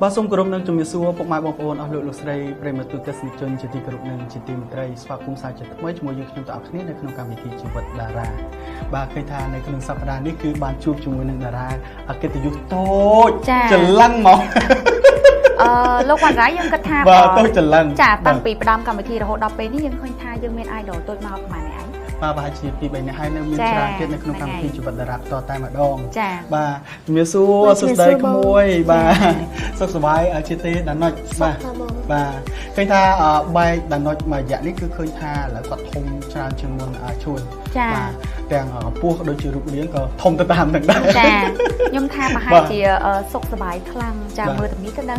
បាទសូមគោរពនឹងជំរាបសួរពុកម៉ែបងប្អូនអស់លោកលោកស្រីប្រិយមិត្តទូទស្សនិកជនជាទីគោរពនិងជាទីមេត្រីស្វាគមន៍សាជាថ្មីជាមួយយើងខ្ញុំទាំងអស់គ្នានៅក្នុងកម្មវិធីជីវិតតារាបាទឃើញថានៅក្នុងសប្តាហ៍នេះគឺបានជួបជាមួយនឹងតារាកិត្តិយសតូចច្រឡឹងមក អឺលោកវ៉ាន់រ៉ៃយើងគិតថាបាទតូចច្រឡឹងចាតាំងពីផ្ដើមកម្មវិធីរហូតដល់ពេលនេះយើងឃើញថាយើងមាន idol តូចមកប្រហែលអ្នកឯង បាទប្រហែលជា2 3នាក់ហើយនៅមានច្រើនទៀតនៅក្នុងកម្មវិធីជីវិតតារាផ្ទាល់តែម្ដងបាទជំរាបសួរសួស្តីក្មួយបាទសុខសប្បាយជាទេដាណុចបាទបាទឃើញថាបែកដាណុចមួយរយៈនេះគឺឃើញថាឥឡូវគាត់ធំច្រើនជាងមុនជួនបាទទាំងកម្ពស់ដូចជារូបរាងក៏ធំទៅតាមនឹងដែរចាខ្ញុំថាប្រហែលជាសុខសប្បាយខ្លាំងចាមើលតែនេះទៅដឹង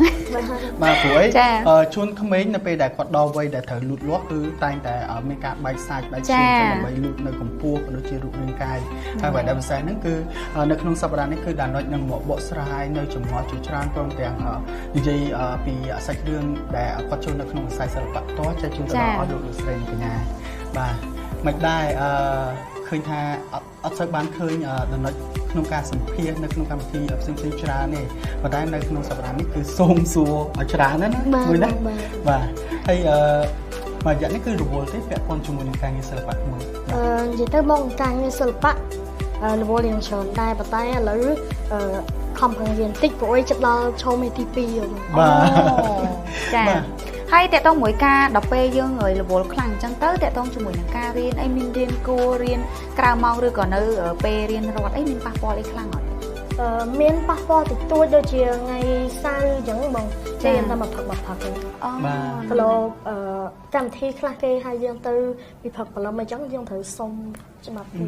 បាទព្រោះអីជួនក្មេងនៅពេលដែលគាត់ដល់វ័យដែលត្រូវលូតលាស់គឺតែងតែមានការបែកសាច់បែកឈាមដើម្បីលូតនៅកម្ពស់ក៏ដូចជារូបរាងកាយហើយអ្វីដែលពិសេសហ្នឹងគឺនៅក្នុងសប្តាហ៍នេះគឺដាណុចនឹងមកបកស្រាយនៅចម្ងល់ជាច្រើនព្រមទាំងនិយាយពីសាច់រឿងដែលគាត់ចូលនៅក្នុងវិស័យសិល្បៈផ្ទាល់ចែកជូនទៅដល់អស់លោកលោកស្រីនិងកញ្ញាបាទមិនដែរអឺឃើញថាអត់សូវបានឃើញដាណុចក្នុងការសម្ភាសនៅក្នុងកម្មវិធីផ្សេងៗច្រើនទេប៉ុន្តែនៅក្នុងសប្តាហ៍នេះគឺសូមសួរឲ្យច្រើនណាស់ណាមួយណាបាទហើយអឺមួយរយៈនេះគឺរវល់ទេពាក់ព័ន្ធជាមួយនឹងការងារសិល្បៈមួយនិយាយទៅមកការងារសិល្បៈរវល់រៀងច្រើនដែរប៉ុន្តែឥឡូវខំប្រឹងរៀនតិចព្រោះអីចិត្តដល់ឈោមេទី2បាទចាហើយតកតងមួយការដល់ពេលយើងរវល់ខ្លាំងអញ្ចឹងទៅតកតងជាមួយនឹងការរៀនអីមានរៀនគួររៀនក្រៅម៉ោងឬក៏នៅពេលរៀនរត់អីមានប៉ះពាល់អីខ្លាំងអត់មានប៉ះពាល់តិចតួចដូចជាថ្ងៃសៅរ៍អញ្ចឹងបងចេះតែមកផឹកមកផឹកទេបាទគីឡូកម្មវិធីខ្លះគេឲ្យយើងទៅពីផឹកព្រលឹមអញ្ចឹងយើងត្រូវសុំច្បាប់ពី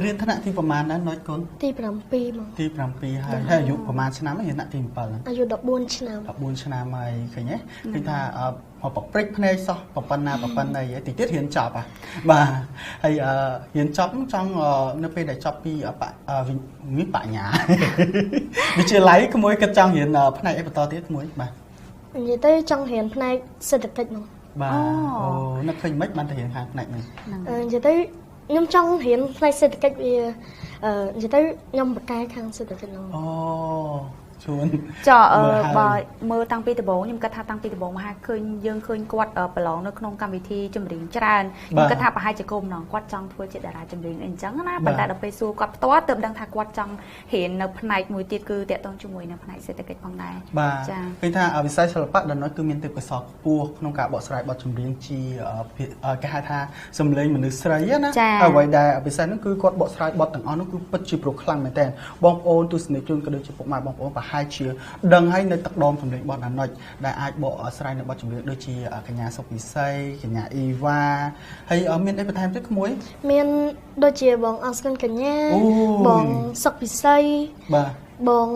រៀនថ្នាក់ទីប្រហែលដែរណុចកូនទី7មកទី7ហើយហើយអាយុប្រហែលឆ្នាំរៀនថ្នាក់ទី7ហ្នឹងអាយុ14ឆ្នាំ14ឆ្នាំហើយឃើញទេឃើញថាមកប្រព្រឹត្តភ្នែកសោះប៉ុណ្ណាប៉ុណ្ណីឯងតិចទៀតរៀនចប់បាទហើយរៀនចប់ចង់នៅពេលដែលចប់ពីមានបញ្ញាវិទ្យាល័យក្មួយគិតចង់រៀនផ្នែកអីបន្តទៀតក្មួយបាទនិយាយទៅចង់រៀនផ្នែកសេដ្ឋកិច្ចហ្មងបាទអូនឹកឃើញមិនបានទៅរៀនខាងផ្នែកនេះនិយាយទៅខ្ញុំចង់រៀនផ្នែកសេដ្ឋកិច្ចវានិយាយទៅខ្ញុំបកកែខាងសេដ្ឋកិច្ចហ្មងអូជួនចាបើមើលតាំងពីដំបូងខ្ញុំគិតថាតាំងពីដំបូងមកហាឃើញយើងឃើញគាត់ប្រឡងនៅក្នុងកម្មវិធីចម្រៀងច្រើនខ្ញុំគិតថាប្រហែលជាគោលបំណងគាត់ចង់ធ្វើជាតារាចម្រៀងអីអញ្ចឹងណាប៉ុន្តែដល់ពេលសួរគាត់ផ្ទាល់ទើបដឹងថាគាត់ចង់រៀននៅផ្នែកមួយទៀតគឺតាក់ទងជាមួយនៅផ្នែកសេដ្ឋកិច្ចផងដែរបាទឃើញថាវិស័យសិល្បៈដល់នោះគឺមានទេពកោសល្យខ្ពស់ក្នុងការបកស្រាយបទចម្រៀងជាគេហៅថាសម្លេងមនុស្សស្រីណាអ្វីដែលពិសេសនោះគឺគាត់បកស្រាយបទទាំងអស់នោះគឺពិតជាប្រុសខ្លាំងមែនទែនបងប្អូនទស្សនិកជនក៏ដូចជាពុកម៉ែបងប្អូនប្រហែលជាដឹងហើយនៅទឹកដមសម្លេងបទអាណុចដែលអាចបកស្រាយនៅបទចម្រៀងដូចជាកញ្ញាសុកវិស័យកញ្ញាអ៊ីវ៉ាហើយមានអីបន្ថែមទៀតក្មួយមានដូចជាបងអស្កិនកញ្ញាបងសុកវិស័យបាទបង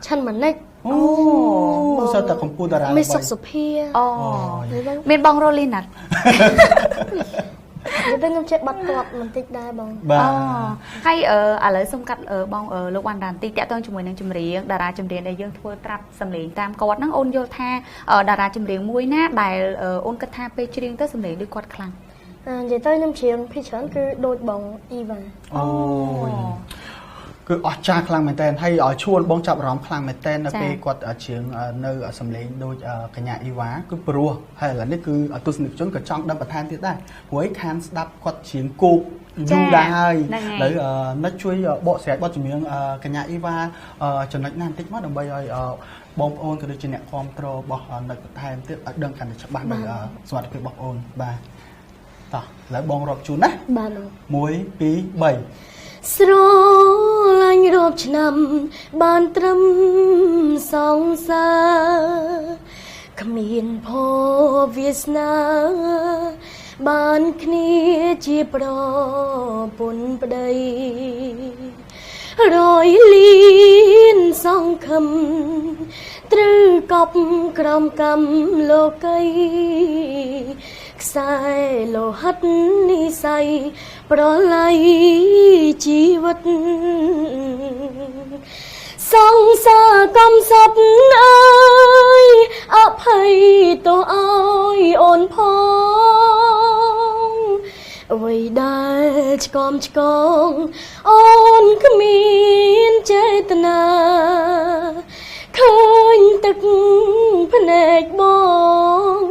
ឆិនម៉ានិចអូសុទ្ធតែកម្ពុជាតារាមានសុកសុភាអូមានបងរ៉ូលីណាត់និយាយទៅខ្ញុំចេះបាត់គាត់បន្តិចដែរបងបាទហើយឥឡូវសូមកាត់បងលោកវ៉ាន់រ៉ាន់តិចតាក់ទងជាមួយនឹងចម្រៀងតារាចម្រៀងដែលយើងធ្វើត្រាប់សម្លេងតាមគាត់ហ្នឹងអូនយល់ថាតារាចម្រៀងមួយណាដែលអូនគិតថាពេលច្រៀងទៅសម្លេងដូចគាត់ខ្លាំងនិយាយទៅខ្ញុំច្រៀងភាគច្រើនគឺដូចបងអ៊ីវ៉ាអូគឺអស្ចារ្យខ្លាំងមែនតើហើយឲ្យឈួនបងចាប់អារម្មណ៍ខ្លាំងមែនតើនៅពេលគាត់ច្រៀងនៅសម្លេងដូចកញ្ញាអ៊ីវ៉ាគឺព្រោះហើយឥឡូវនេះគឺទស្សនិកជនក៏ចង់ដឹងបន្ថែមទៀតដែរព្រោះឯខានស្ដាប់គាត់ច្រៀងគោកយូរដែរហើយឥឡូវនិចជួយបកស្រាយបទចម្រៀងកញ្ញាអ៊ីវ៉ាចំណុចណាបន្តិចមកដើម្បីឲ្យបងប្អូនក៏ដូចជាអ្នកគាំទ្ររបស់និចបន្ថែមទៀតឲ្យដឹងកាន់តែច្បាស់នៅសមត្ថភាពរបស់អូនបាទតោះឥឡូវបងរាប់ជូនណាបាទ1 2 3ស្រឡាញ់រាប់ឆ្នាំបានត្រឹមសង្សារគ្មានភពវាសនាបានគ្នាជាប្រពន្ធប្តីរយលានសង្ឃឹមត្រូវកប់ក្រោមកម្មលោកីខ្សែលោហិតនិស័យប្រឡ័យជីវិតសង្សារកំសត់អើយអភ័យទោសឲ្យអូនផងអ្វីដែលឆ្កមឆ្កងអូនគ្មានចេតនាឃើញ ទឹកភ្នែកបង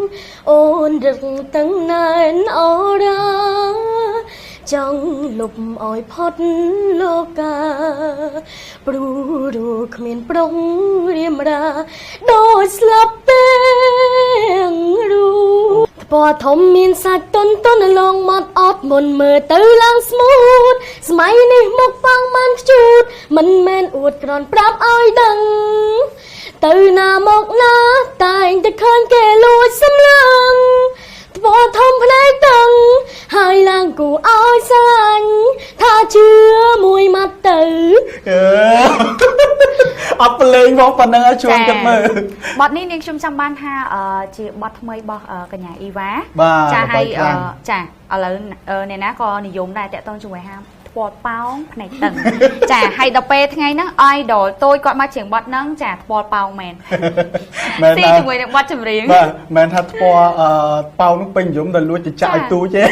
អូនរឹកតឹងណែនអរាចង់លុបឲ្យផុតលោកាព្រោះរួគ្មានប្រុងរៀមរាដូចស្លាប់ទាំងរូថ្ពាល់ធំមានសាច់តុនតុនលងមាត់អត់មុនមើលទៅឡើងស្មូតសម័យនេះមកប៉ាំងបានខ្ជូតមិនមែនអួតក្រនប្រាប់ឲ្យដឹងទៅណាមកណាតែងតែឃើញគេលួចសម្លឹងថ្ពាល់ធំភ្នែកតឹងហើយឡើងគូឲ្យសាញ់ថាជឿមួយម៉ាត់ទៅអត់ភ្លេងផងប៉ុណ្ណឹងឲ្យជួនគិតមើលបទនេះនាងខ្ញុំចាំបានថាជាបទថ្មីរបស់កញ្ញាអ៊ីវ៉ាចាហើយចាឥឡូវអ្នកណាក៏និយមដែរតាក់ទងជាមួយហាថ្ពាល់ប៉ោងភ្នែកតឹងចាហើយដល់ពេលថ្ងៃហ្នឹង idol តូចគាត់មកច្រៀងបទហ្នឹងចាថ្ពាល់ប៉ោងមែនស៊ីជាមួយនឹងបទចម្រៀងបាទមិនថាថ្ពាល់ប៉ោងហ្នឹងពេញនិយមដល់លួចទៅចាក់ឲ្យទូចទេ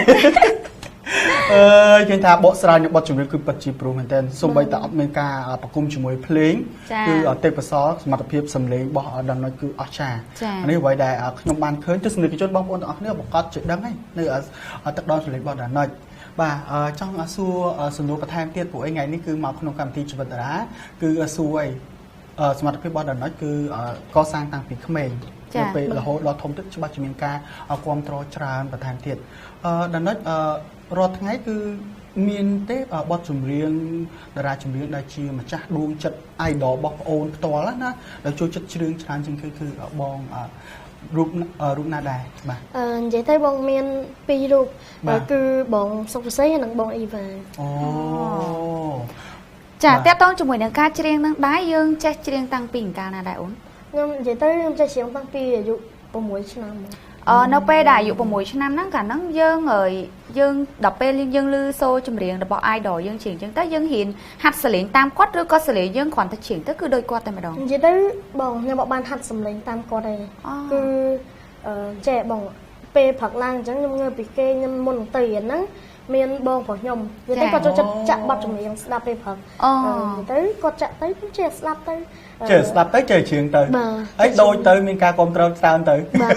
អើយឃើញថាបកស្រាយនៅបទចម្រៀងគឺពិតជាព្រោះមែនទែនសូម្បីតែអត់មានការប្រគំជាមួយភ្លេងគឺទេពកោសលសមត្ថភាពសម្លេងរបស់ដាណុចគឺអស្ចារ្យនេះអ្វីដែលខ្ញុំបានឃើញទស្សនិកជនបងប្អូនទាំងអស់គ្នាប្រកាសជាដឹងហើយនៅទឹកដមសម្លេងរបស់ដាណុចបាទចង់សួរសំណួរបន្ថែមទៀតព្រោះអីថ្ងៃនេះគឺមកក្នុងកម្មវិធីជីវិតតារាគឺសួរអីសមត្ថភាពរបស់ដាណុចគឺកសាងតាំងពីក្មេងទៅពេលរហូតដល់ធំទៅច្បាស់ជាមានការគ្រប់គ្រងច្រើនបន្ថែមទៀតដាណុចរាល់ថ្ងៃគឺមានទេបទចម្រៀងតារាចម្រៀងដែលជាម្ចាស់ដួងចិត្ត idol របស់ប្អូនផ្ទាល់ណាដែលចូលចិត្តច្រៀងច្រើនជាងគេគឺបងរូបណាដែរបាទនិយាយទៅបងមានពីររូបគឺបងសុកពិសីនិងបងអ៊ីវ៉ាអូចាតើតងជាមួយនឹងការច្រៀងនឹងដែរយើងចេះច្រៀងតាំងពីកាលណាដែរអូនខ្ញុំនិយាយទៅខ្ញុំចេះច្រៀងតាំងពីអាយុ6ឆ្នាំនៅពេលដែលអាយុ6ឆ្នាំហ្នឹងកាលហ្នឹងយើងដល់ពេលយើងឮសូរចម្រៀងរបស់ idol យើងច្រៀងចឹងទៅយើងហ៊ានហាត់សម្លេងតាមគាត់ឬក៏សម្លេងយើងគ្រាន់តែច្រៀងទៅគឺដូចគាត់តែម្ដងនិយាយទៅបងខ្ញុំអត់បានហាត់សម្លេងតាមគាត់ទេគឺចេះបងពេលព្រឹកឡើងអញ្ចឹងខ្ញុំងើបពីគេខ្ញុំមុនទៅរៀនហ្នឹងមានបងប្រុសខ្ញុំនិយាយទៅគាត់ចូលចិត្តចាក់បទចម្រៀងស្ដាប់ពេលព្រឹកនិយាយទៅគាត់ចាក់ទៅខ្ញុំចេះស្ដាប់ទៅចេះស្ដាប់ទៅចេះច្រៀងទៅហើយដូចទៅមានការគ្រប់គ្រងច្រើនទៅបាទ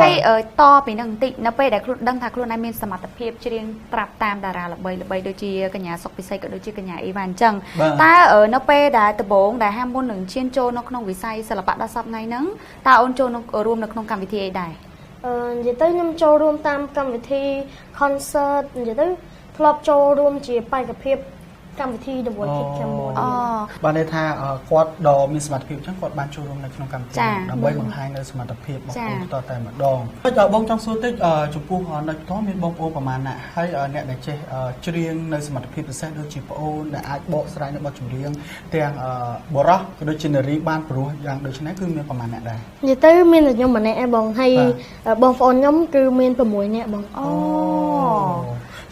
ហើយតពីនឹងបន្តិចនៅពេលដែលខ្លួនដឹងថាខ្លួនឯងមានសមត្ថភាពច្រៀងត្រាប់តាមតារាល្បីៗដូចជាកញ្ញាសុកពិសីក៏ដូចជាកញ្ញាអ៊ីវ៉ាអញ្ចឹងតើនៅពេលដែលដំបូងដែលហាមុននឹងឈានចូលនៅក្នុងវិស័យសិល្បៈដល់សប្តាហ៍ថ្ងៃហ្នឹងតើអូនចូលរួមនៅក្នុងកម្មវិធីអីដែរនិយាយទៅខ្ញុំចូលរួមតាមកម្មវិធី concert និយាយទៅធ្លាប់ចូលរួមជាបេក្ខភាពកម្មវិធី The Voice Kids Cambodia បានន័យថាគាត់ដ៏មានសមត្ថភាពអញ្ចឹងគាត់បានចូលរួមនៅក្នុងកម្មវិធីដើម្បីបង្ហាញនៅសមត្ថភាពរបស់គាត់ផ្ទាល់តែម្ដងហើយបងចង់សួរតិចចំពោះនៅផ្ទាល់មានបងប្អូនប្រមាណណាហើយអ្នកដែលចេះច្រៀងនៅសមត្ថភាពពិសេសដូចជាប្អូនដែលអាចបកស្រាយនៅបទចម្រៀងទាំងបុរសក៏ដូចជានារីបានព្រោះយ៉ាងដូចនេះគឺមានប្រមាណអ្នកដែរនិយាយទៅមានតែខ្ញុំម្នាក់ឯងបងហើយបងប្អូនខ្ញុំគឺមាន6នាក់បងអូ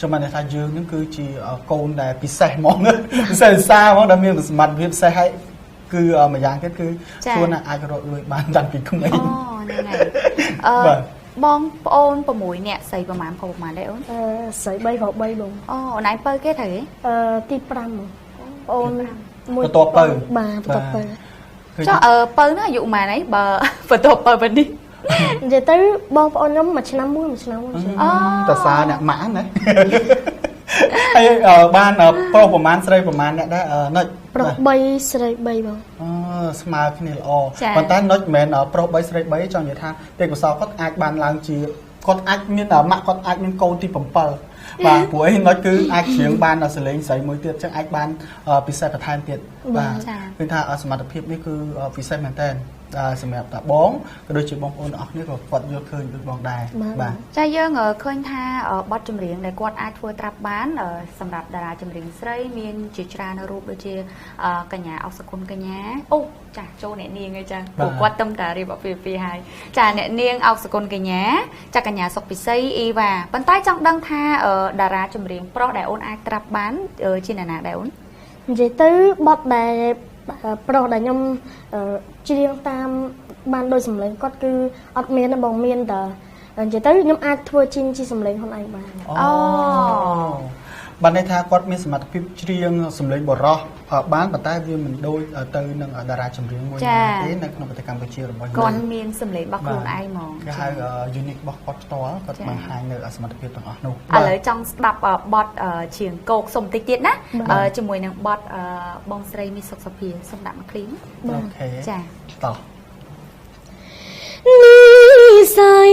ចាំបានថាយើងនឹងគឺជាកូនដែលពិសេសហ្មងពិសេសសាហ្មងដែលមានសមត្ថភាពពិសេសហើយគឺម្យ៉ាងទៀតគឺខ្លួនអាចរកលុយបានតាំងពីក្មេងអូហ្នឹងហើយបងប្អូន6នាក់ស្រីប្រមាណប្រុសប្រមាណដែរអូនស្រី3ប្រុស3បងអូអូនឯងពៅគេត្រូវទេទី5បងអូនមួយបន្ទាប់ពៅបាទបន្ទាប់ពៅចុះពៅហ្នឹងអាយុប៉ុន្មានហើយបើបន្ទាប់ពៅប៉ុណ្នេះនិយាយទៅបងប្អូនខ្ញុំមួយឆ្នាំមួយមួយឆ្នាំមួយអូតាសាអ្នកម៉ាក់ណាហើយបានប្រុសប្រមាណស្រីប្រមាណអ្នកដែរណុចប្រុស3ស្រី3បងអូស្មើគ្នាល្អប៉ុន្តែណុចមិនមែនប្រុស3ស្រី3ចង់និយាយថាទេពកោសលគាត់អាចបានឡើងជាគាត់អាចមានម៉ាក់គាត់អាចមានកូនទី7បាទព្រោះអីណុចគឺអាចច្រៀងបានសលេងស្រីមួយទៀតអញ្ចឹងអាចបានពិសេសបន្ថែមទៀតបាទគឺថាសមត្ថភាពនេះគឺពិសេសមែនតើសម្រាប់តាបងក៏ដូចជាបងប្អូនទាំងអស់គ្នាក៏គាត់យល់ឃើញដូចបងដែរបាទចាយើងឃើញថាបទចម្រៀងដែលគាត់អាចធ្វើត្រាប់បានសម្រាប់តារាចម្រៀងស្រីមានជាច្រើនរូបដូចជាកញ្ញាអុកសគុណកញ្ញាអូចាចូលអ្នកនាងឯចាព្រោះគាត់ទំតារៀបអាពាហ៍ពិពាហ៍ហើយចាអ្នកនាងអុកសគុណកញ្ញាចាកញ្ញាសុកពិសីអ៊ីវ៉ាប៉ុន្តែចង់ដឹងថាតារាចម្រៀងប្រុសដែលអូនអាចត្រាប់បានជាអ្នកណាដែរអូននិយាយទៅបទដែលប្រុសដែលខ្ញុំច្រៀងតាមបានដោយសម្លេងគាត់គឺអត់មានទេបងមានតែនិយាយទៅខ្ញុំអាចធ្វើជីងជាសម្លេងខ្លួនឯងបានអូ បានន័យថាគាត់មានសមត្ថភាពច្រៀងសម្លេងបរោះបានប៉ុន្តែវាមិនដូចទៅនឹងតារាចម្រៀងមួយណាទេនៅក្នុងប្រទេសកម្ពុជារបស់យើងគាត់មានសម្លេងរបស់ខ្លួនឯងហ្មងគេហៅ unique របស់គាត់ផ្ទាល់គាត់បង្ហាញនៅសមត្ថភាពទាំងអស់នោះឥឡូវចង់ស្ដាប់បទច្រៀងគោកសុំតិចទៀតណាជាមួយនឹងបទបងស្រីមីសុខសុភាសុំដាក់មកឃ្លីងអូខេចាតោះនិស័យ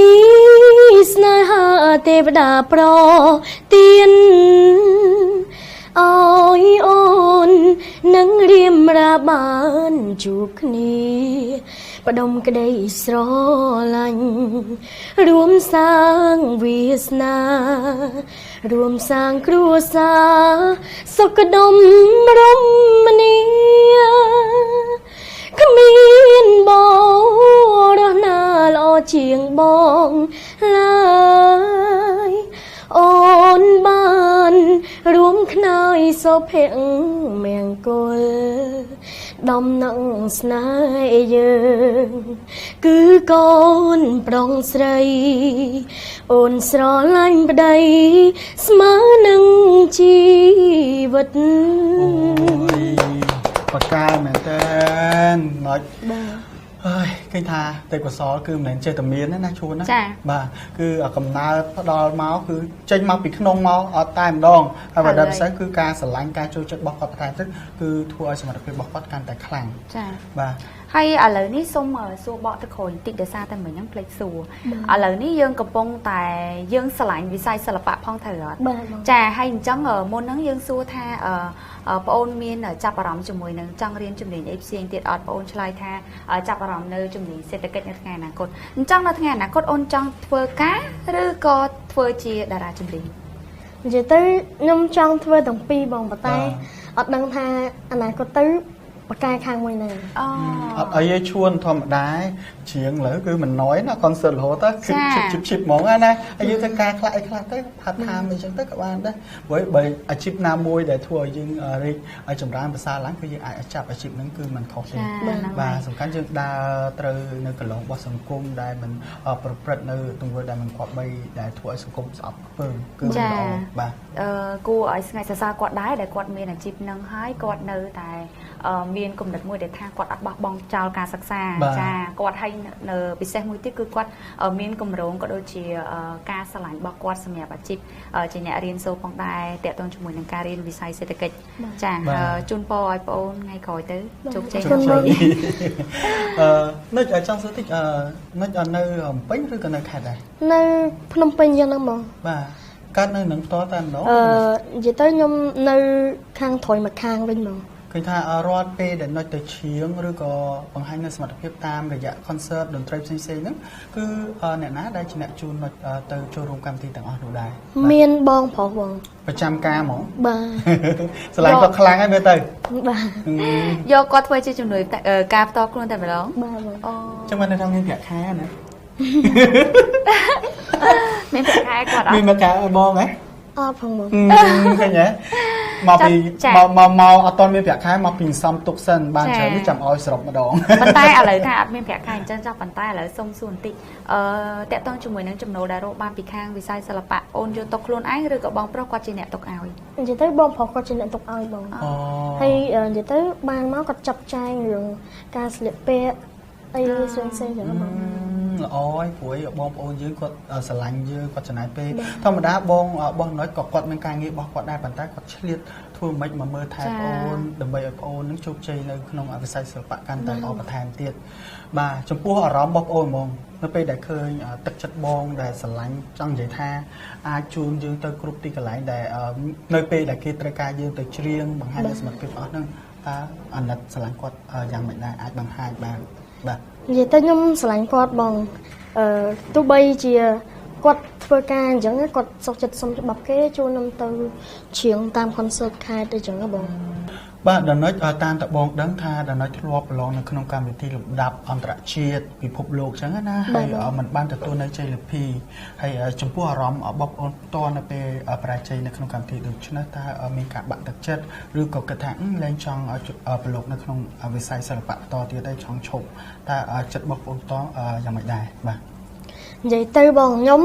ស្នេហាទេវតាប្រទានអើយអូននឹងរៀមរាបានជួបគ្នាបដុំក្តីស្រឡាញ់រួមសាងវាសនារួមសាងគ្រួសារសុខដុមរមនាគ្មានបរោះណាល្អជាងបងឡើយអូនបានរួមខ្នើយសុភមង្គលដំណឹងស្នេហ៍យើងគឺកូនប្រុងស្រីអូនស្រឡាញ់ប្តីស្មើនឹងជីវិតបកាមែនតើមកហើយឃើញថាទេពកោសលគឺមិនមែនចេះតែមានណាជួនណាបាទគឺកំណើតផ្ដល់មកគឺចេញមកពីក្នុងមកអត់តែម្ដងហើយបើដល់ពិសេសគឺការស្រឡាញ់ការចូលចិត្តរបស់គាត់បន្ថែមទៅគឺធ្វើឲ្យសមត្ថភាពរបស់គាត់កាន់តែខ្លាំងចាបាទហើយឥឡូវនេះសូមសួរបកទៅក្រោយបន្តិចដោយសារតែមិញហ្នឹងភ្លេចសួរឥឡូវនេះយើងកំពុងតែយើងស្រឡាញ់វិស័យសិល្បៈផងត្រូវអត់ចាហើយអញ្ចឹងមុនហ្នឹងយើងសួរថាប្អូនមានចាប់អារម្មណ៍ជាមួយនឹងចង់រៀនជំនាញអីផ្សេងទៀតអត់ប្អូនឆ្លើយថាចាប់អារម្មណ៍នៅជំនាញសេដ្ឋកិច្ចនៅថ្ងៃអនាគតអញ្ចឹងនៅថ្ងៃអនាគតអូនចង់ធ្វើការឬក៏ធ្វើជាតារាចម្រៀងនិយាយទៅខ្ញុំចង់ធ្វើទាំងពីរបងប៉ុន្តែអត់ដឹងថាអនាគតទៅបកកែខាងមួយណាអត់អីទេឈួនធម្មតាច្រៀងលើគឺមិនណយណា concert រហូតទៅឈិបឈិបហ្មងណាហើយយើងធ្វើការខ្លះអីខ្លះទៅផាត់ថាមអីចឹងទៅក៏បានដែរព្រោះបើអាជីពណាមួយដែលធ្វើឲ្យយើងរីកឲ្យចម្រើនប្រសើរឡើងគឺយើងអាចចាប់អាជីពហ្នឹងគឺមិនខុសទេបាទសំខាន់យើងដើរត្រូវនៅកន្លងរបស់សង្គមដែលមិនប្រព្រឹត្តនៅទង្វើដែលមិនគប្បីដែលធ្វើឲ្យសង្គមស្អប់ខ្ពើមគឺមិនល្អបាទគួរឲ្យស្ងើចសរសើរគាត់ដែរដែលគាត់មានអាជីពហ្នឹងហើយគាត់នៅតែមានគំនិតមួយដែលថាគាត់អត់បោះបង់ចោលការសិក្សាចាគាត់ឲ្យនៅពិសេសមួយទៀតគឺគាត់មានគម្រោងក៏ដូចជាការស្រឡាញ់របស់គាត់សម្រាប់អាជីពជាអ្នករៀនសូត្រផងដែរតាក់ទងជាមួយនឹងការរៀនវិស័យសេដ្ឋកិច្ចចាជូនពរឲ្យប្អូនថ្ងៃក្រោយទៅជោគជ័យនឹកចង់សួរតិចនឹកនៅភ្នំពេញឬក៏នៅខេត្តដែរនៅភ្នំពេញយ៉ាងហ្នឹងហ្មងបាទកើតនៅនឹងផ្ទាល់តែម្ដងនិយាយទៅខ្ញុំនៅខាងត្រួយម្ខាងវិញហ្មងឃើញថារាល់ពេលដែលនុចទៅច្រៀងឬក៏បង្ហាញនៅសមត្ថភាពតាមរយៈ concert តន្ត្រីផ្សេងៗហ្នឹងគឺអ្នកណាដែលជាអ្នកជូននុចទៅចូលរួមកម្មវិធីទាំងអស់នោះដែរមានបងប្រុសបងប្រចាំការហ្មងបាទស្រឡាញ់គាត់ខ្លាំងហើយមើលទៅបាទយកគាត់ធ្វើជាជំនួយការផ្ទាល់ខ្លួនតែម្ដងបាទអូចឹងបានថាមានប្រាក់ខែណាមានប្រាក់ខែគាត់អត់មានប្រាក់ខែបងហ៎អត់ផងបងឃើញទេមកពីមកមកអត់ទាន់មានប្រាក់ខែមកពីសំទុកសិនបានច្រើននេះចាំឲ្យសរុបម្ដងប៉ុន្តែឥឡូវថាអត់មានប្រាក់ខែអញ្ចឹងចុះប៉ុន្តែឥឡូវសុំសួរបន្តិចតាក់ទងជាមួយនឹងចំណូលដែលរកបានពីខាងវិស័យសិល្បៈអូនយកទុកខ្លួនឯងឬក៏បងប្រុសគាត់ជាអ្នកទុកឲ្យនិយាយទៅបងប្រុសគាត់ជាអ្នកទុកឲ្យបងហើយនិយាយទៅបានមកគាត់ចាប់ចែងរឿងការស្លៀកពាក់អីផ្សេងៗចឹងបងល្អហើយព្រោះបងប្អូនយើងគាត់ស្រឡាញ់យើងគាត់ចំណាយពេលធម្មតាបងបងណុចក៏គាត់មានការងាររបស់គាត់ដែរប៉ុន្តែគាត់ឆ្លៀតធ្វើមិនមកមើលថែប្អូនដើម្បីឲ្យប្អូននឹងជោគជ័យនៅក្នុងវិស័យសិល្បៈកាន់តែល្អបន្ថែមទៀតបាទចំពោះអារម្មណ៍របស់ប្អូនហ្មងនៅពេលដែលឃើញទឹកចិត្តបងដែលស្រឡាញ់ចង់និយាយថាអាចជូនយើងទៅគ្រប់ទីកន្លែងដែលនៅពេលដែលគេត្រូវការយើងទៅច្រៀងបង្ហាញសមត្ថភាពអស់ហ្នឹងតើអាណិតស្រឡាញ់គាត់យ៉ាងម៉េចដែរអាចបង្ហាញបានបាទនិយាយទៅខ្ញុំស្រឡាញ់គាត់បងទោះបីជាគាត់ធ្វើការអញ្ចឹងគាត់សុខចិត្តសុំច្បាប់គេជួនខ្ញុំទៅច្រៀងតាម concert ខេត្តអីចឹងបងបាទដល់ណុចតាមតបងដឹងថាដល់ណុចធ្លាប់ប្រឡងនៅក្នុងកម្មវិធីលំដាប់អន្តរជាតិពិភពលោកចឹងណាហើយមិនបានទទួលនៅជ័យលាភីហើយចំពោះអារម្មណ៍របស់បងផ្ទាល់នៅពេលបរាជ័យនៅក្នុងកម្មវិធីដូច្នេះតើមានការបាក់ទឹកចិត្តឬក៏គិតថាលែងចង់ប្រឡូកនៅក្នុងវិស័យសិល្បៈបន្តទៀតទេចង់ឈប់តើចិត្តរបស់បងផ្ទាល់យ៉ាងម៉េចដែរបាទនិយាយទៅបងខ្ញុំ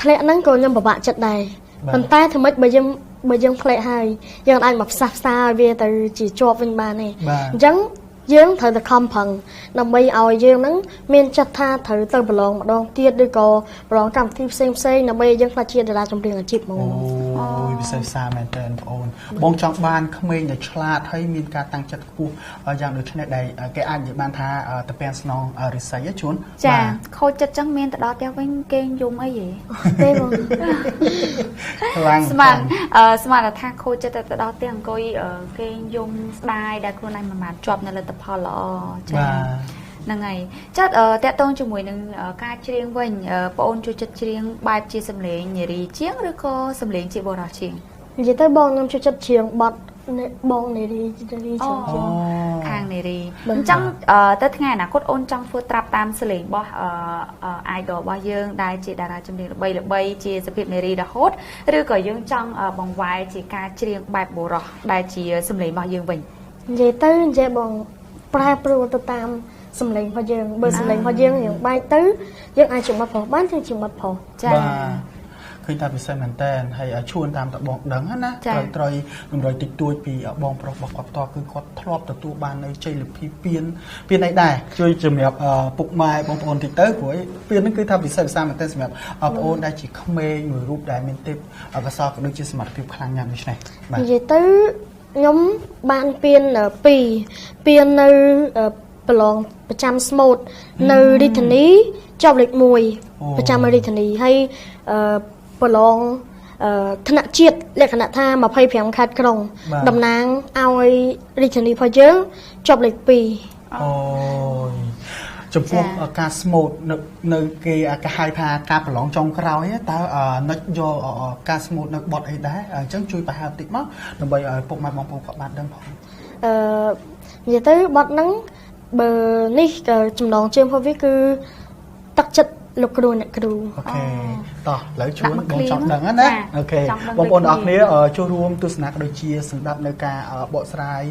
ធ្លាក់ហ្នឹងក៏ខ្ញុំពិបាកចិត្តដែរប៉ុន្តែធ្វើម៉េចបើយើង បើយើងផ្លេចហើយយើងអាចមកផ្សះផ្សាឲ្យវាទៅជាជាប់វិញបានទេអញ្ចឹងយើងត្រូវតែខំប្រឹងដើម្បីឲ្យយើងហ្នឹងមានចិត្តថាត្រូវទៅប្រឡងម្ដងទៀតឬក៏ប្រឡងកម្មវិធីផ្សេងផ្សេងដើម្បីឲ្យយើងក្លាយជាតារាចម្រៀងអាជីពហ្មង អូយពិសេសសាមែនតើបងអូនបងចង់បានក្មេងដែលឆ្លាតហើយមានការតាំងចិត្តខ្ពស់យ៉ាងដូចនេះដែលគេអាចនិយាយបានថាតពាំងស្នងរិស័យជួនចាខូចចិត្តចឹងមានទៅដល់ផ្ទះវិញគេយំអីហ៎ទេបងខ្លាំងស្មានស្មានថាខូចចិត្តទៅដល់ផ្ទះអង្គុយគេយំស្ដាយដែលខ្លួនឯងមិនបានជាប់នៅលទ្ធផលល្អចាហ្នឹងហើយចាត់តកតងជាមួយនឹងការច្រៀងវិញបងអូនចូលចិត្តច្រៀងបែបជាសំឡេងនារីជាងឬក៏សំឡេងជាបុរសជាងនិយាយទៅបងខ្ញុំចូលចិត្តច្រៀងបទបងនារីជាងខាងនារីអញ្ចឹងទៅថ្ងៃអនាគតអូនចង់ធ្វើត្រាប់តាមសលេងរបស់ idol របស់យើងដែលជាតារាចម្រៀងល្បីៗជាសភាពនារីរហូតឬក៏យើងចង់បង្វែរជាការច្រៀងបែបបុរសដែលជាសំឡេងរបស់យើងវិញនិយាយទៅនិយាយបងប្រែប្រួលទៅតាមសំឡេងរបស់យើងបើសំឡេងរបស់យើងរៀងបែកទៅយើងអាចច្រៀងបទប្រុសបានជាងច្រៀងបទប្រុសចាឃើញថាពិសេសមែនតើហើយឈួនតាមតបងដឹងណាត្រីតម្រុយតិចតួចពីបងប្រុសរបស់គាត់ផ្ទាល់គឺគាត់ធ្លាប់ទទួលបាននៅជ័យលាភីពានពានអីដែរជួយជំរាបពុកម៉ែបងប្អូនតិចទៅព្រោះពានហ្នឹងគឺថាពិសេសពិសាមែនតើសម្រាប់បងប្អូនដែលជាក្មេងមួយរូបដែលមានទេពកោសល្យក៏ដូចជាសមត្ថភាពខ្លាំងណាស់ដូច្នេះបាទនិយាយទៅខ្ញុំបានពាន2ពាននៅប្រឡងប្រចាំស្មូតនៅរាជធានីជាប់លេខ1ប្រចាំរាជធានីហើយប្រឡងថ្នាក់ជាតិលក្ខណៈថា25ខេត្តក្រុងតំណាងឲ្យរាជធានីរបស់យើងជាប់លេខ2អូយចំពោះការស្មូតនៅគេគេហៅថាការប្រឡងចុងក្រោយតើនិចយកការស្មូតនៅបត់អីដែរអញ្ចឹងជួយប្រហែលតិចមកដើម្បីឲ្យពុកម៉ែបងប្អូនគាត់បានដឹងផងនិយាយទៅបត់ហ្នឹងបើនេះចំណងជើងរបស់វាគឺទឹកចិត្តលោកគ្រូអ្នកគ្រូអូខេតោះឥឡូវជួនបងចង់ដឹងណាអូខេបងប្អូនអរគ្នាចូលរួមទស្សនាក៏ដូចជាសម្រាប់នៅការបកស្រាយ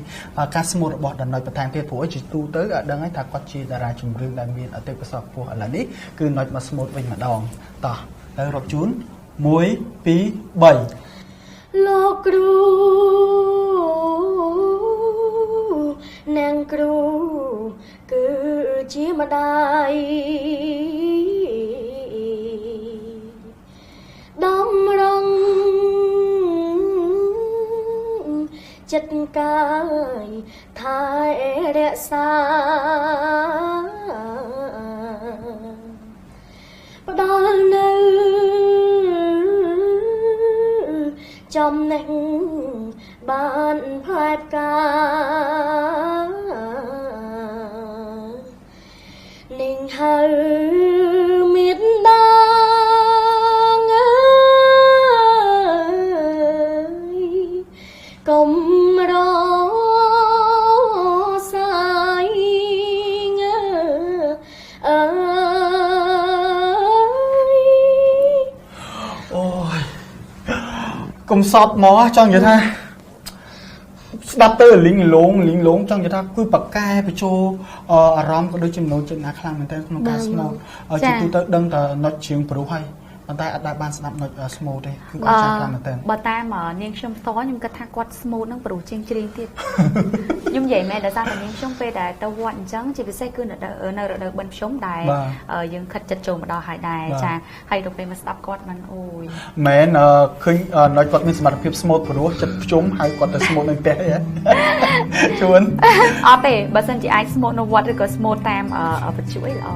ការស្មូតរបស់ដណុយបន្ថែមទៀតព្រោះជាទូទៅដឹងហើយថាគាត់ជាតារាចម្រៀងដែលមានអតិបិសខ្ពស់ឥឡូវនេះគឺណុចមកស្មូតវិញម្ដងតោះឥឡូវរាប់ជូន1 2 3លោកគ្រូនាងគ្រូគឺជាម្ដាយដំរងចិត្តកាយថែរក្សាផ្ដល់នៅចំណេះបានផ្លែផ្កានឹងហៅមានដាងអើយកុំរសាយអើយអូយកុំសប់មកចង់និយាយថាស្ដាប់ទៅលីងលងលីងលងចង់និយាយថាគឺប៉កែបញ្ចូលអារម្មណ៍ក៏ដូចចំណូលចិត្តណាខ្លាំងមែនទែនក្នុងការស្មូតជាទូទៅដឹងតែណុចជាងព្រោះហើយប៉ុន្តែអត់ដែលបានស្ដាប់ណុចស្មូតទេគឺអត់ចាស់ខ្លាំងមែនទែនបើតាមនាងខ្ញុំផ្ទាល់ខ្ញុំគិតថាគាត់ស្មូតនឹងព្រោះជាងច្រៀងទៀតខ្ញុំនិយាយមែនដោយសារតែនាងខ្ញុំពេលដែលទៅវត្តអញ្ចឹងជាពិសេសគឺនៅរដូវបិណ្ឌខ្ញុំដែលយើងខិតចិត្តចូលមកដល់ហើយដែរចាហើយដល់ពេលមកស្ដាប់គាត់មិនអូយមែនឃើញណុចគាត់មានសមត្ថភាពស្មូតព្រោះចិត្តភ្ជុំហើយគាត់ទៅស្មូតនៅផ្ទះហ៎ជួនអត់ទេបើសិនជាអាចស្មូតនៅវត្តឬក៏ស្មូតតាមវិទ្យុអីល្អ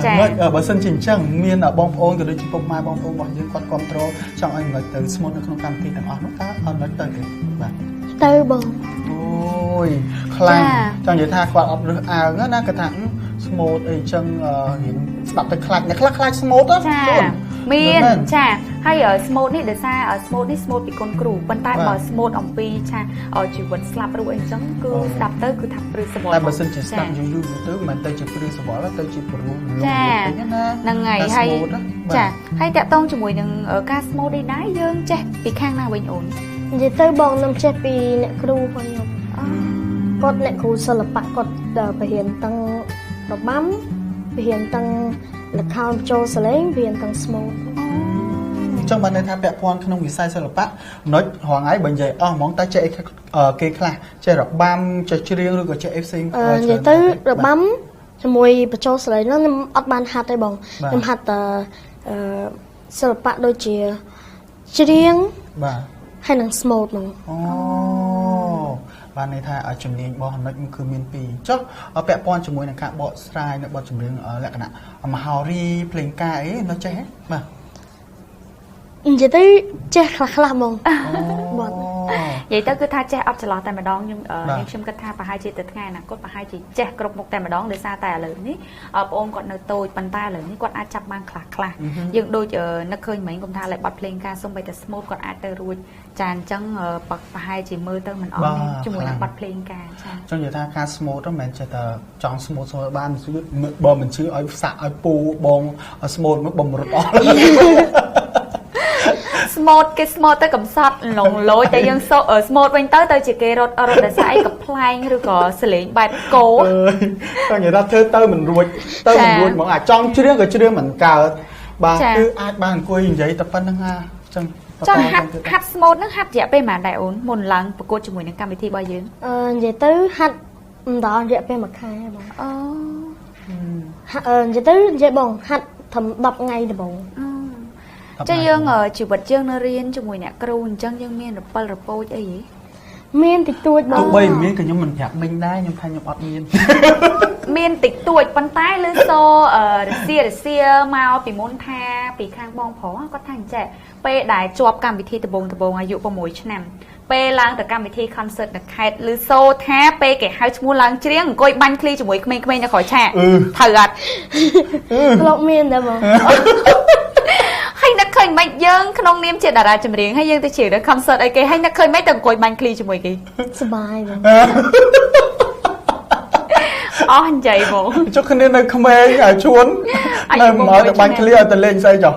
ចាបើសិនជាអញ្ចឹងមានបងប្អូនក៏ដូចជាពុកម៉ែបងប្អូនរបស់យើងគាត់គ្រប់គ្រងចង់ឲ្យណុចទៅស្មូតនៅក្នុងកម្មវិធីទាំងអស់នោះតើណុចទៅទេបាទទៅបងអូយខ្លាំងចង់និយាយថាគាត់អត់រើសអើងណាគាត់ថាស្មូតអីចឹងរៀងស្ដាប់ទៅខ្លាចអ្នកខ្លះខ្លាចស្មូតចាមានចាហើយស្មូតនេះដោយសារស្មូតនេះស្មូតពីគុណគ្រូប៉ុន្តែបើស្មូតអំពីឆាជីវិតស្លាប់ឬអីចឹងគឺស្ដាប់ទៅគឺថាព្រឺសវល់តែបើសិនជាស្ដាប់យូរយូរទៅមិនទៅជាព្រឺសវល់ទៅជាព្រោះលងវិញណាហ្នឹងហើយហើយចាហើយតាក់ទងជាមួយនឹងការស្មូតនេះដែរយើងចេះពីខាងណាវិញអូននិយាយទៅបងខ្ញុំចេះពីអ្នកគ្រូរបស់ខ្ញុំគាត់អ្នកគ្រូសិល្បៈគាត់បរៀនទាំងរបាំបរៀនទាំងល្ខោនចូលសលេងបរៀនទាំងស្មូត ចឹងបានន័យថាពាក់ព័ន្ធក្នុងវិស័យសិល្បៈនុចរងថ្ងៃបើនិយាយអស់ហ្មងតើចេះអីគេខ្លះចេះរបាំចេះច្រៀងឬក៏ចេះអីផ្សេងនិយាយទៅរបាំជាមួយបញ្ចូលស្រីនោះខ្ញុំអត់បានហាត់ទេបងខ្ញុំហាត់តែសិល្បៈដូចជាច្រៀងបាទហើយនឹងស្មូតហ្មងអូបានន័យថាជំនាញរបស់នុចគឺមានពីរចុះពាក់ព័ន្ធជាមួយនឹងការបកស្រាយនៅបទចម្រៀងលក្ខណៈមហោរីភ្លេងការអីនុចចេះហ៎បាទនិយាយទៅចេះខ្លះៗហ្មងបាទនិយាយទៅគឺថាចេះអត់ច្រឡោះតែម្ដងខ្ញុំគិតថាប្រហែលជាទៅថ្ងៃអនាគតប្រហែលជាចេះគ្រប់មុខតែម្ដងដោយសារតែឥឡូវនេះបងអូនគាត់នៅតូចប៉ុន្តែឥឡូវនេះគាត់អាចចាប់បានខ្លះយើងដូចនឹកឃើញមិញគុំថាឡើយបတ်ភ្លេងការសំបីតែស្មូតគាត់អាចទៅរួចចាអញ្ចឹងប្រហែលជាមើលទៅមិនអស់ជាមួយនឹងបတ်ភ្លេងការចាចង់និយាយថាការស្មូតហ្នឹងមិនមែនចេះតែចង់ស្មូតស្មូតបានបើមិនជឿឲ្យសាក់ឲ្យពូបងស្មូតមកបំរត់អស់ស្មូតគេស្មូតទៅកំសត់ឡងលោចតែយើងស្មូតវិញទៅជាគេរត់ដោយសារអីកំប្លែងឬក៏សលេងបែបគោចង់និយាយថាធ្វើទៅមិនរួចទៅមិនរួចហ្មងអាចង់ច្រៀងក៏ច្រៀងមិនកើតបាទគឺអាចបានអង្គុយនិយាយតែប៉ុណ្្នឹងណាអញ្ចឹងចង់ហាត់ស្មូតហ្នឹងហាត់រយៈពេលប៉ុន្មានដែរអូនមុនឡើងប្រកួតជាមួយនឹងកម្មវិធីរបស់យើងនិយាយទៅហាត់មិនដល់រយៈពេល1ខែបងអូនិយាយទៅនិយាយបងហាត់ត្រឹម10ថ្ងៃដំបូងចាយើងជីវិតយើងនៅរៀនជាមួយអ្នកគ្រូអញ្ចឹងយើងមានរពិលរពោចអីហ៎មានតិចតួចបងទោះបីមានក៏ខ្ញុំមិនប្រាប់មិញដែរខ្ញុំថាខ្ញុំអត់មានមានតិចតួចប៉ុន្តែលឺសូរសៀមកពីមុនថាពីខាងបងប្រុសគាត់ថាអញ្ចេះពេលដែលជាប់កម្មវិធីដំបងអាយុ6ឆ្នាំពេលឡើងទៅកម្មវិធី concert នៅខេត្តលឺសូថាពេលគេហៅឈ្មោះឡើងច្រៀងអង្គុយបាញ់ឃ្លីជាមួយក្មេងៗនៅក្រោយឆាកត្រូវអត់ធ្លាប់មានដែរបងហើយនឹកឃើញមិនយើងក្នុងនាមជាតារាចម្រៀងហើយយើងទៅច្រៀងនៅ concert អីគេហើយនឹកឃើញមិនទៅអង្គុយបាញ់ឃ្លីជាមួយគេសប្បាយបងអស់និយាយបងចុះគ្នានៅក្មេងឲ្យជួននៅមកទៅបាញ់ឃ្លីឲ្យទៅលេងស្អីចុះ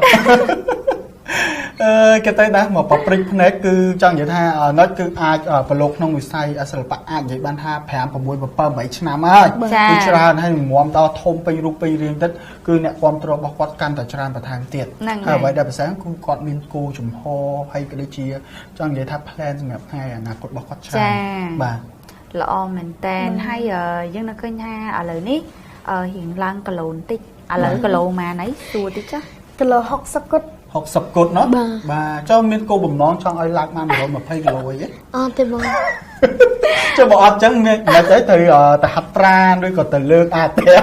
គេទៅណាមកប្រព្រឹត្តភ្នែកគឺចង់និយាយថាណុចគឺអាចប្រឡូកក្នុងវិស័យសិល្បៈអាចនិយាយបានថា5 6 7 8ឆ្នាំហើយគឺច្រើនហើយមុំដល់ធំពេញរូបពេញរាងទៀតគឺអ្នកគាំទ្ររបស់គាត់កាន់តែច្រើនបន្ថែមទៀតហើយអ្វីដែលប្រសើរគឺគាត់មានគោលជំហរហើយក៏ដូចជាចង់និយាយថា plan សម្រាប់ថ្ងៃអនាគតរបស់គាត់ច្រើនបាទល្អមែនតើហើយយើងនៅឃើញថាឥឡូវនេះរៀងឡើងគីឡូបន្តិចឥឡូវគីឡូម៉ានអីសួរតិចចាគីឡូ60គត់60គត់ណោះបាទចុះមានគោលបំណងចង់ឲ្យឡើងបាន120គីឡូអីទេអត់ទេបងចុះបើអត់ចឹងមានមិនអីត្រូវទៅហាត់ប្រាណឬក៏ទៅលើកអាផ្ទះ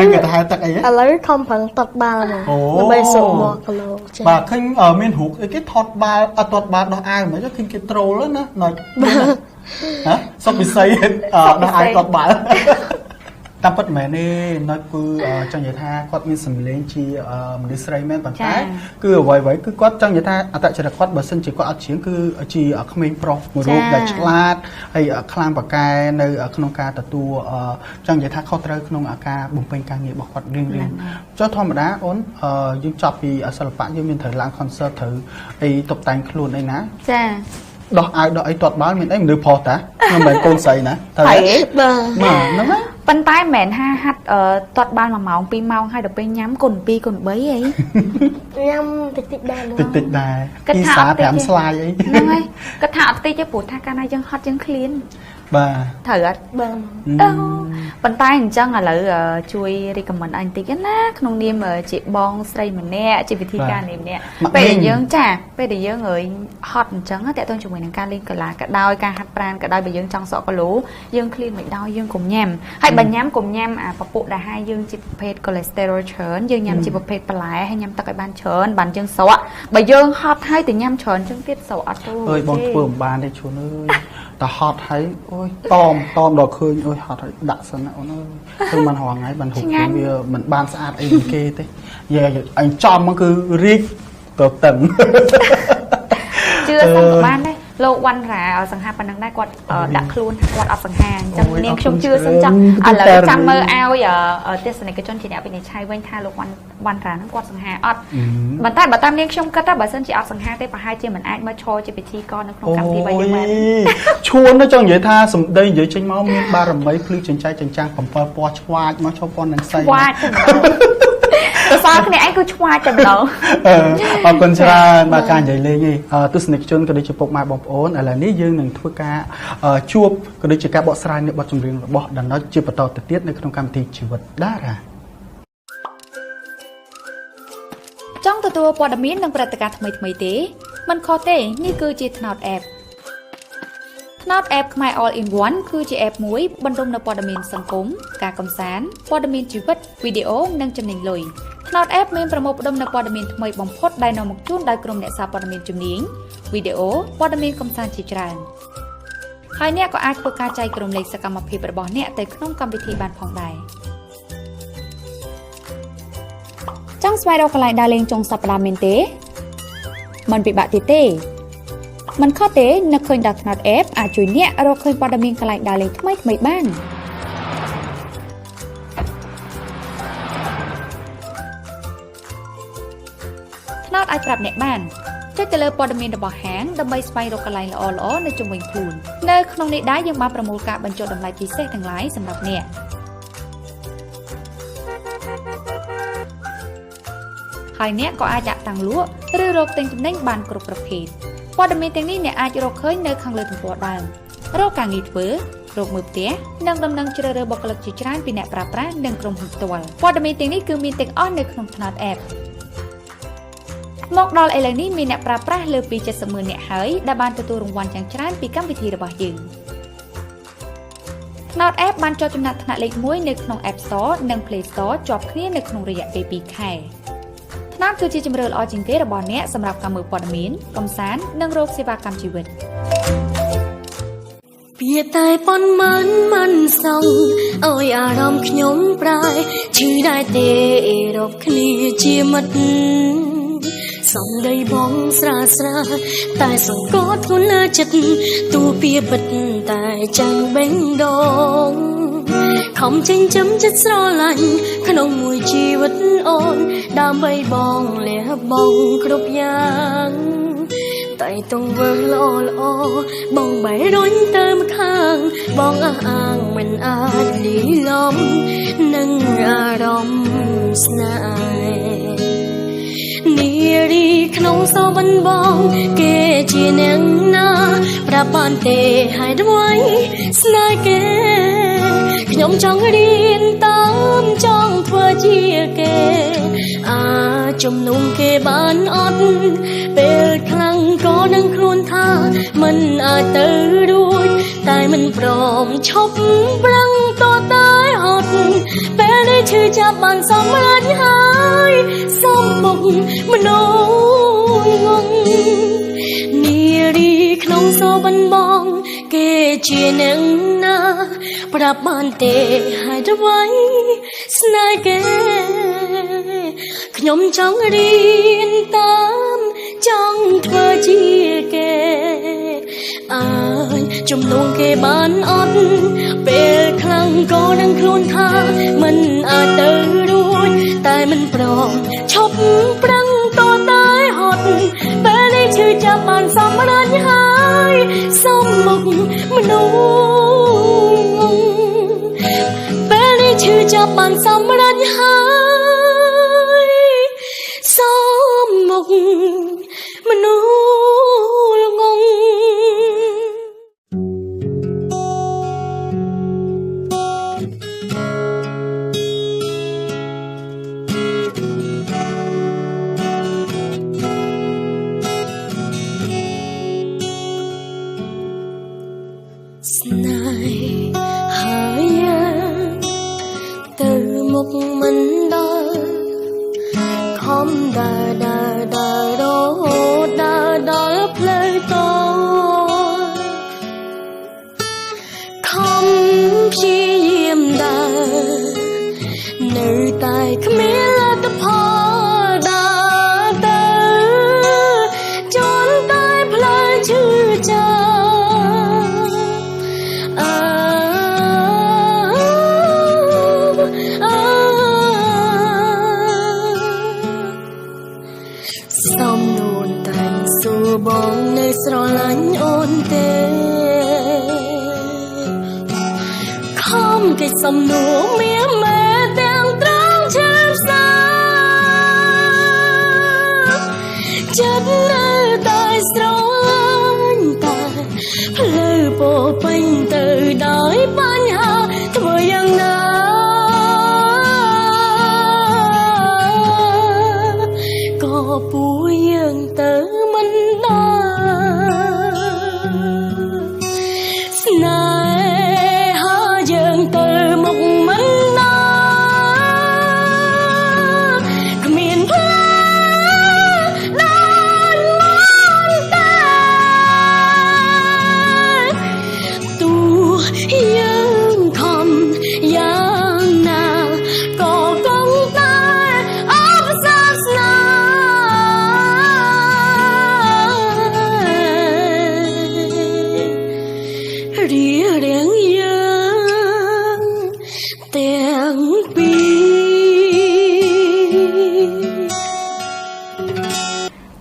ឬក៏ទៅហៅទឹកអីឥឡូវខំប្រឹងតត់បាល់ហ្មងដើម្បីសុំមកគីឡូចាបាទឃើញមានរូបអីគេថតបាល់អត់ថតបាល់ដោះអាវមិនឃើញគេត្រូលណាណ៎ហ៎សុកពិសីដោះអាវថតបាល់តាមពិតមែនទេនៅគឺចង់និយាយថាគាត់មានសម្លេងជាមនុស្សស្រីមែនប៉ុន្តែគឺអ្វីៗគឺគាត់ចង់និយាយថាអត្តចរិតគាត់បើសិនជាគាត់អត់ច្រៀងគឺជាក្មេងប្រុសមួយរូបដែលឆ្លាតហើយខ្លាំងប៉កែនៅក្នុងការទទួលចង់និយាយថាខុសត្រូវក្នុងអាការបំពេញការងាររបស់គាត់រៀងៗចុះធម្មតាអូនយើងចប់ពីសិល្បៈយើងមានត្រូវឡើង concert ត្រូវអីតុបតែងខ្លួនអីណាចាដោះអាវដោះអីទាត់បាល់មានអីមនុស្សប្រុសតាខ្ញុំមិនមែនកូនស្រីណាត្រូវទេបាទហ្នឹងណាប៉ុន្តែមិនមែនថាហាត់ទាត់បាល់1ម៉ោង2ម៉ោងហើយដល់ពេលញ៉ាំគុណ2គុណ3អីញ៉ាំតិចតិចដែរតិចតិចដែរពីសា5ស្លាយអីហ្នឹងហើយគាត់ថាអត់តិចទេព្រោះថាកាលណាយើងហត់យើងឃ្លានបាទត្រូវអត់បាទប៉ុន្តែអញ្ចឹងឥឡូវជួយ recommend អញតិចណាក្នុងនាមជាបងស្រីម្នាក់ជាវិធីការនេះម្នាក់ពេលដែលយើងចាពេលដែលយើងហត់អញ្ចឹងតើតើជាមួយនឹងការលេងកីឡាក៏ដោយការហាត់ប្រាណក៏ដោយបើយើងចង់សក់គីឡូយើងឃ្លានមិនដោយយើងកុំញ៉ាំហើយបើញ៉ាំកុំញ៉ាំអាពពុះដែលឲ្យយើងជាប្រភេទ cholesterol ច្រើនយើងញ៉ាំជាប្រភេទបន្លែហើយញ៉ាំទឹកឲ្យបានច្រើនបានយើងស្រក់បើយើងហត់ហើយទៅញ៉ាំច្រើនជាងទៀតស្រក់អត់ទៅអើយបងធ្វើមិនបានទេជួនអើយតែហត់ហើយអូយតមដល់ឃើញអូយហត់ហើយដាក់សិនណាអូនអើយឃើញបានរងថ្ងៃបានហូបវាមិនបានស្អាតអីគេទេយាយអញចំមកគឺរីកទៅតឹងជឿសិនក៏បានដែរលោកវ៉ាន់រ៉ាសង្ហាប៉ុណ្ណឹងដែរគាត់ដាក់ខ្លួនគាត់អត់សង្ហាអញ្ចឹងនាងខ្ញុំជឿសិនចាស់ឥឡូវចាំមើលឲ្យទស្សនិកជនជាអ្នកវិនិច្ឆ័យវិញថាលោកវ៉ាន់រ៉ាហ្នឹងគាត់សង្ហាអត់ប៉ុន្តែបើតាមនាងខ្ញុំគិតថាបើសិនជាអត់សង្ហាទេប្រហែលជាមិនអាចមកឈរជាពិធីករនៅក្នុងកម្មវិធីរបស់យើងបានឈួនចង់និយាយថាសម្ដីនិយាយចេញមកមានបារមីភ្លឺចិញ្ចែកចិញ្ចាំង7ពណ៌ឆ្វាចមកឈរពណ៌នឹងសីឆ្វាច ទៅសល់គ្នាឯងគឺឆ្វាចតែម្ដង អរគុណច្រើនបាទការនិយាយលេងនេះទស្សនិកជនក៏ដូចជាពុកម៉ែបងប្អូនឥឡូវនេះយើងនឹងធ្វើការជួបក៏ដូចជាការបកស្រាយនៅបទចម្រៀងរបស់ដាណុចជាបន្តទៅទៀតនៅក្នុងកម្មវិធីជីវិតតារាចង់ទទួលព័ត៌មាននិងព្រឹត្តិការណ៍ថ្មីៗទេមិនខុសទេនេះគឺជាថ្នោត App ថ្នោត App ខ្មែរ All in One គឺជា App មួយបណ្ដុំនូវព័ត៌មានសង្គមការកម្សាន្តព័ត៌មានជីវិតវីដេអូនិងចំណេញលុយថ្នោត App មានប្រមូលផ្ដុំនូវព័ត៌មានថ្មីបំផុតដែលនាំមកជូនដោយក្រុមអ្នកសារព័ត៌មានជំនាញវីដេអូព័ត៌មានកម្សាន្តជាច្រើនហើយអ្នកក៏អាចធ្វើការចែករំលែកសកម្មភាពរបស់អ្នកទៅក្នុងកម្មវិធីបានផងដែរចង់ស្វែងរកកន្លែងដើរលេងចុងសប្តាហ៍មែនទេមិនពិបាកទៀតទេមិនខុសទេនឹកឃើញដល់ថ្នោត App អាចជួយអ្នករកឃើញព័ត៌មានកន្លែងដើរលេងថ្មីៗបានថ្នោតអាចប្រាប់អ្នកបានចុចទៅលើព័ត៌មានរបស់ហាងដើម្បីស្វែងរកកន្លែងល្អៗនៅជុំវិញខ្លួននៅក្នុងនេះដែរយើងបានប្រមូលការបញ្ចុះតម្លៃពិសេសទាំងឡាយសម្រាប់អ្នកហើយអ្នកក៏អាចដាក់តាំងលក់ឬរកទិញទំនិញបានគ្រប់ប្រភេទព័ត៌មានទាំងនេះអ្នកអាចរកឃើញនៅខាងលើទំព័រដើមរកការងារធ្វើរកមើលផ្ទះនិងដំណឹងជ្រើសរើសបុគ្គលិកជាច្រើនពីអ្នកប្រើប្រាស់និងក្រុមហ៊ុនផ្ទាល់ព័ត៌មានទាំងនេះគឺមានទាំងអស់នៅក្នុងថ្នោត App មកដល់ឥឡូវនេះមានអ្នកប្រើប្រាស់លើសពី70,000នាក់ហើយដែលបានទទួលរង្វាន់យ៉ាងច្រើនពីកម្មវិធីរបស់យើងថ្នោត App បានជាប់ចំណាត់ថ្នាក់លេខ1នៅក្នុង App Store និង Play Store ជាប់គ្នានៅក្នុងរយៈពេល2ខែថ្នោតគឺជាជម្រើសល្អជាងគេរបស់អ្នកសម្រាប់ការមើលព័ត៌មានកម្សាន្តនិងរកសេវាកម្មជីវិតពាក្យតែប៉ុន្មានមិនសងឲ្យអារម្មណ៍ខ្ញុំប្រែឈឺដែរទេរកគ្នាជាមិត្តសំដីបងស្រាស្រាតែសង្កត់ធ្ងន់លើចិត្តទូពីពិតតែចាំងបេងដងខំចិញ្ចឹមចិត្តស្រឡាញ់ក្នុងមួយជីវិតអូនដើម្បីបងលះបង់គ្រប់យ៉ាងតែទង្វើល្អល្អបងបែររុញទៅម្ខាងបងអះអាងមិនអាចលីលំនឹងអារម្មណ៍ស្នេហ៍នារីក្នុងសវណ្ណបងគេជាអ្នកណាប្រាប់បានទេហេតុអ្វីស្នេហ៍គេខ្ញុំចង់រៀនតាមចង់ធ្វើជាគេជំនុំគេបានអត់ពេលខ្លាំងក៏នឹងខ្លួនថាមិនអាចទៅរួចតែមិនព្រមឈប់ប្រឹងតតែហត់ពេលនេះឈឺចាប់បានសម្រេចហើយសំមុខមនុស្សងងនារីក្នុងសវណ្ណបងគេជាអ្នកណាប្រាប់បានទេហេតុអ្វីស្នេហ៍គេខ្ញុំចង់រៀនតាមចង់ធ្វើជាគេអាចជំនួសគេបានអត់ពេលខ្លាំងក៏នឹងខ្លួនថាមិនអាចទៅរួចតែមិនព្រមឈប់ប្រឹងតតែហត់ពេលនេះឈឺចាប់បានសម្រេចហើយសំមុខមនុស្សពេលនេះឈឺចាប់បានសម្រេចហើយសំមុខមនុស្សងងស្នេហ៍ហើយយ៉ាងទៅមុខមិនដល់ខំដើរដើរដើររហូតដើរដល់ផ្លូវតខំព្យាយាមដើរនៅតែគ្មានលទ្ធផលដើរទៅជន់តែផ្លូវឈឺចាប់សំនួនតែសួរបងនៅស្រឡាញ់អូនទេខំគេសំនួរមានមែទាំងត្រង់ឆាបសា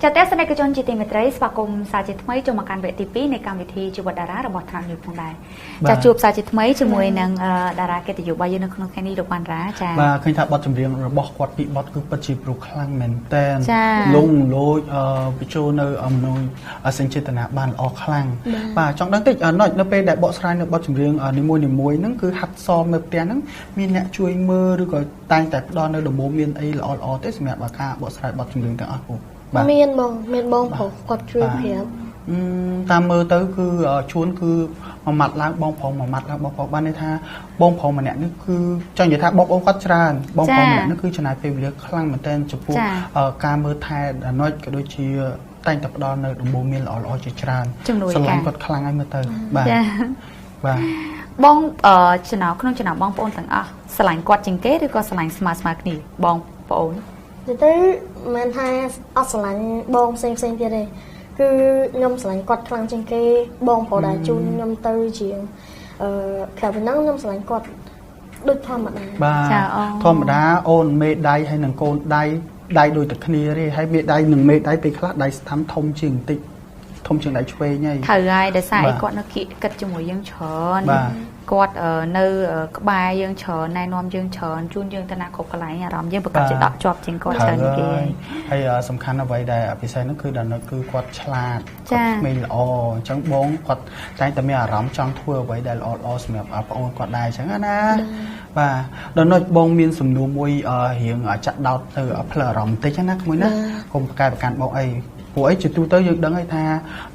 ចាទស្សនិកជនជាទីមេត្រីស្វាគមន៍សាជាថ្មីចូលមកកាន់វគ្គទី2នៃកម្មវិធីជីវិតតារារបស់ថ្នាក់ញូផងដែរចាជួបសាជាថ្មីជាមួយនឹងតារាកិត្តិយសរបស់យើងនៅក្នុងថ្ងៃនេះលោកវណ្ណរាចាបាទឃើញថាបទចម្រៀងរបស់គាត់ពីបទគឺពិតជាព្រោះខ្លាំងមែនតែនលងលោចបញ្ចូលនៅអំណួយសញ្ចេតនាបានល្អខ្លាំងបាទចង់ដឹងតិចនៅពេលដែលបកស្រាយនៅបទចម្រៀងនីមួយៗហ្នឹងគឺហាត់សមនៅផ្ទះហ្នឹងមានអ្នកជួយមើលឬក៏តែងតែផ្ដល់នៅដំបូន្មានអីល្អៗទេសម្រាប់ការបកស្រាយបទចម្រៀងទាំងអស់ពូមានបងមានបងប្រុសគាត់ជួយប្រាប់តាមមើលទៅគឺជួនគឺមួយម៉ាត់ឡើងបងប្រុសមួយម៉ាត់ឡើងបងប្រុសបានន័យថាបងប្រុសម្នាក់នេះគឺចង់និយាយថាបងប្អូនគាត់ច្រើនបងប្រុសម្នាក់នេះគឺចំណាយពេលវេលាខ្លាំងមែនទែនចំពោះការមើលថែអាណុចក៏ដូចជាតែងតែផ្ដល់នៅដំបូន្មានល្អៗជាច្រើនស្រឡាញ់គាត់ខ្លាំងហើយមើលទៅបាទបាទបងចំណោក្នុងចំណោមបងប្អូនទាំងអស់ស្រឡាញ់គាត់ជាងគេឬក៏ស្រឡាញ់ស្មើៗគ្នាបងប្អូនទៅមិនថាអត់ស្រឡាញ់បងផ្សេងផ្សេងទៀតទេគឺខ្ញុំស្រឡាញ់គាត់ខ្លាំងជាងគេបងប្រុសដែលជូនខ្ញុំទៅជាងក្រៅពីហ្នឹងខ្ញុំស្រឡាញ់គាត់ដូចធម្មតាបាទធម្មតាអូនមេដៃហើយនឹងកូនដៃដៃដូចតែគ្នាទេហើយមេដៃនឹងមេដៃពេលខ្លះដៃស្ដាំធំជាងបន្តិចធំជាងដៃឆ្វេងហើយត្រូវហើយដោយសារអីគាត់នៅគិតជាមួយយើងច្រើនគាត់នៅក្បែរយើងច្រើនណែនាំយើងច្រើនជូនយើងទៅណាគ្រប់កន្លែងអារម្មណ៍យើងប្រកាសជាដកជាប់ជាងគាត់ច្រើនគេហើយសំខាន់អ្វីដែលពិសេសនោះគឺដល់នៅគឺគាត់ឆ្លាតគាត់ក្មេងល្អអញ្ចឹងបងគាត់តែងតែមានអារម្មណ៍ចង់ធ្វើអ្វីដែលល្អល្អសម្រាប់ប្អូនគាត់ដែរអញ្ចឹងណាបាទដល់នៅបងមានសំណួរមួយរៀងចាក់ដោតទៅផ្លូវអារម្មណ៍បន្តិចណាក្មួយណាកុំប្រកែប្រកាន់បងអីព្រោះអីជាទូទៅយើងដឹងហើយថា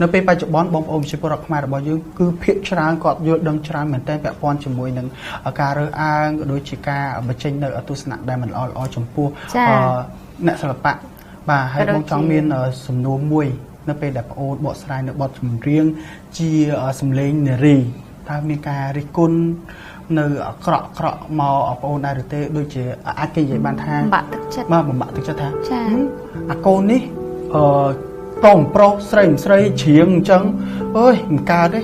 នៅពេលបច្ចុប្បន្នបងប្អូនប្រជាពលរដ្ឋខ្មែររបស់យើងគឺភាគច្រើនគាត់យល់ដឹងច្រើនមែនទែនពាក់ព័ន្ធជាមួយនឹងការរើសអើងក៏ដូចជាការបញ្ចេញនៅទស្សនៈដែលមិនល្អល្អចំពោះអ្នកសិល្បៈបាទហើយបងចង់មានសំណួរមួយនៅពេលដែលប្អូនបកស្រាយនៅបទចម្រៀងជាសម្លេងនារីតើមានការរិះគន់នៅអាក្រក់ក្រក់មកបងប្អូនដែរឬទេដូចជាអាចគេនិយាយបានថាបំបាក់ទឹកចិត្តបាទបំបាក់ទឹកចិត្តថាអាកូននេះប្រុសប្រុសស្រីស្រីច្រៀងអញ្ចឹងអើយមិនកើតទេ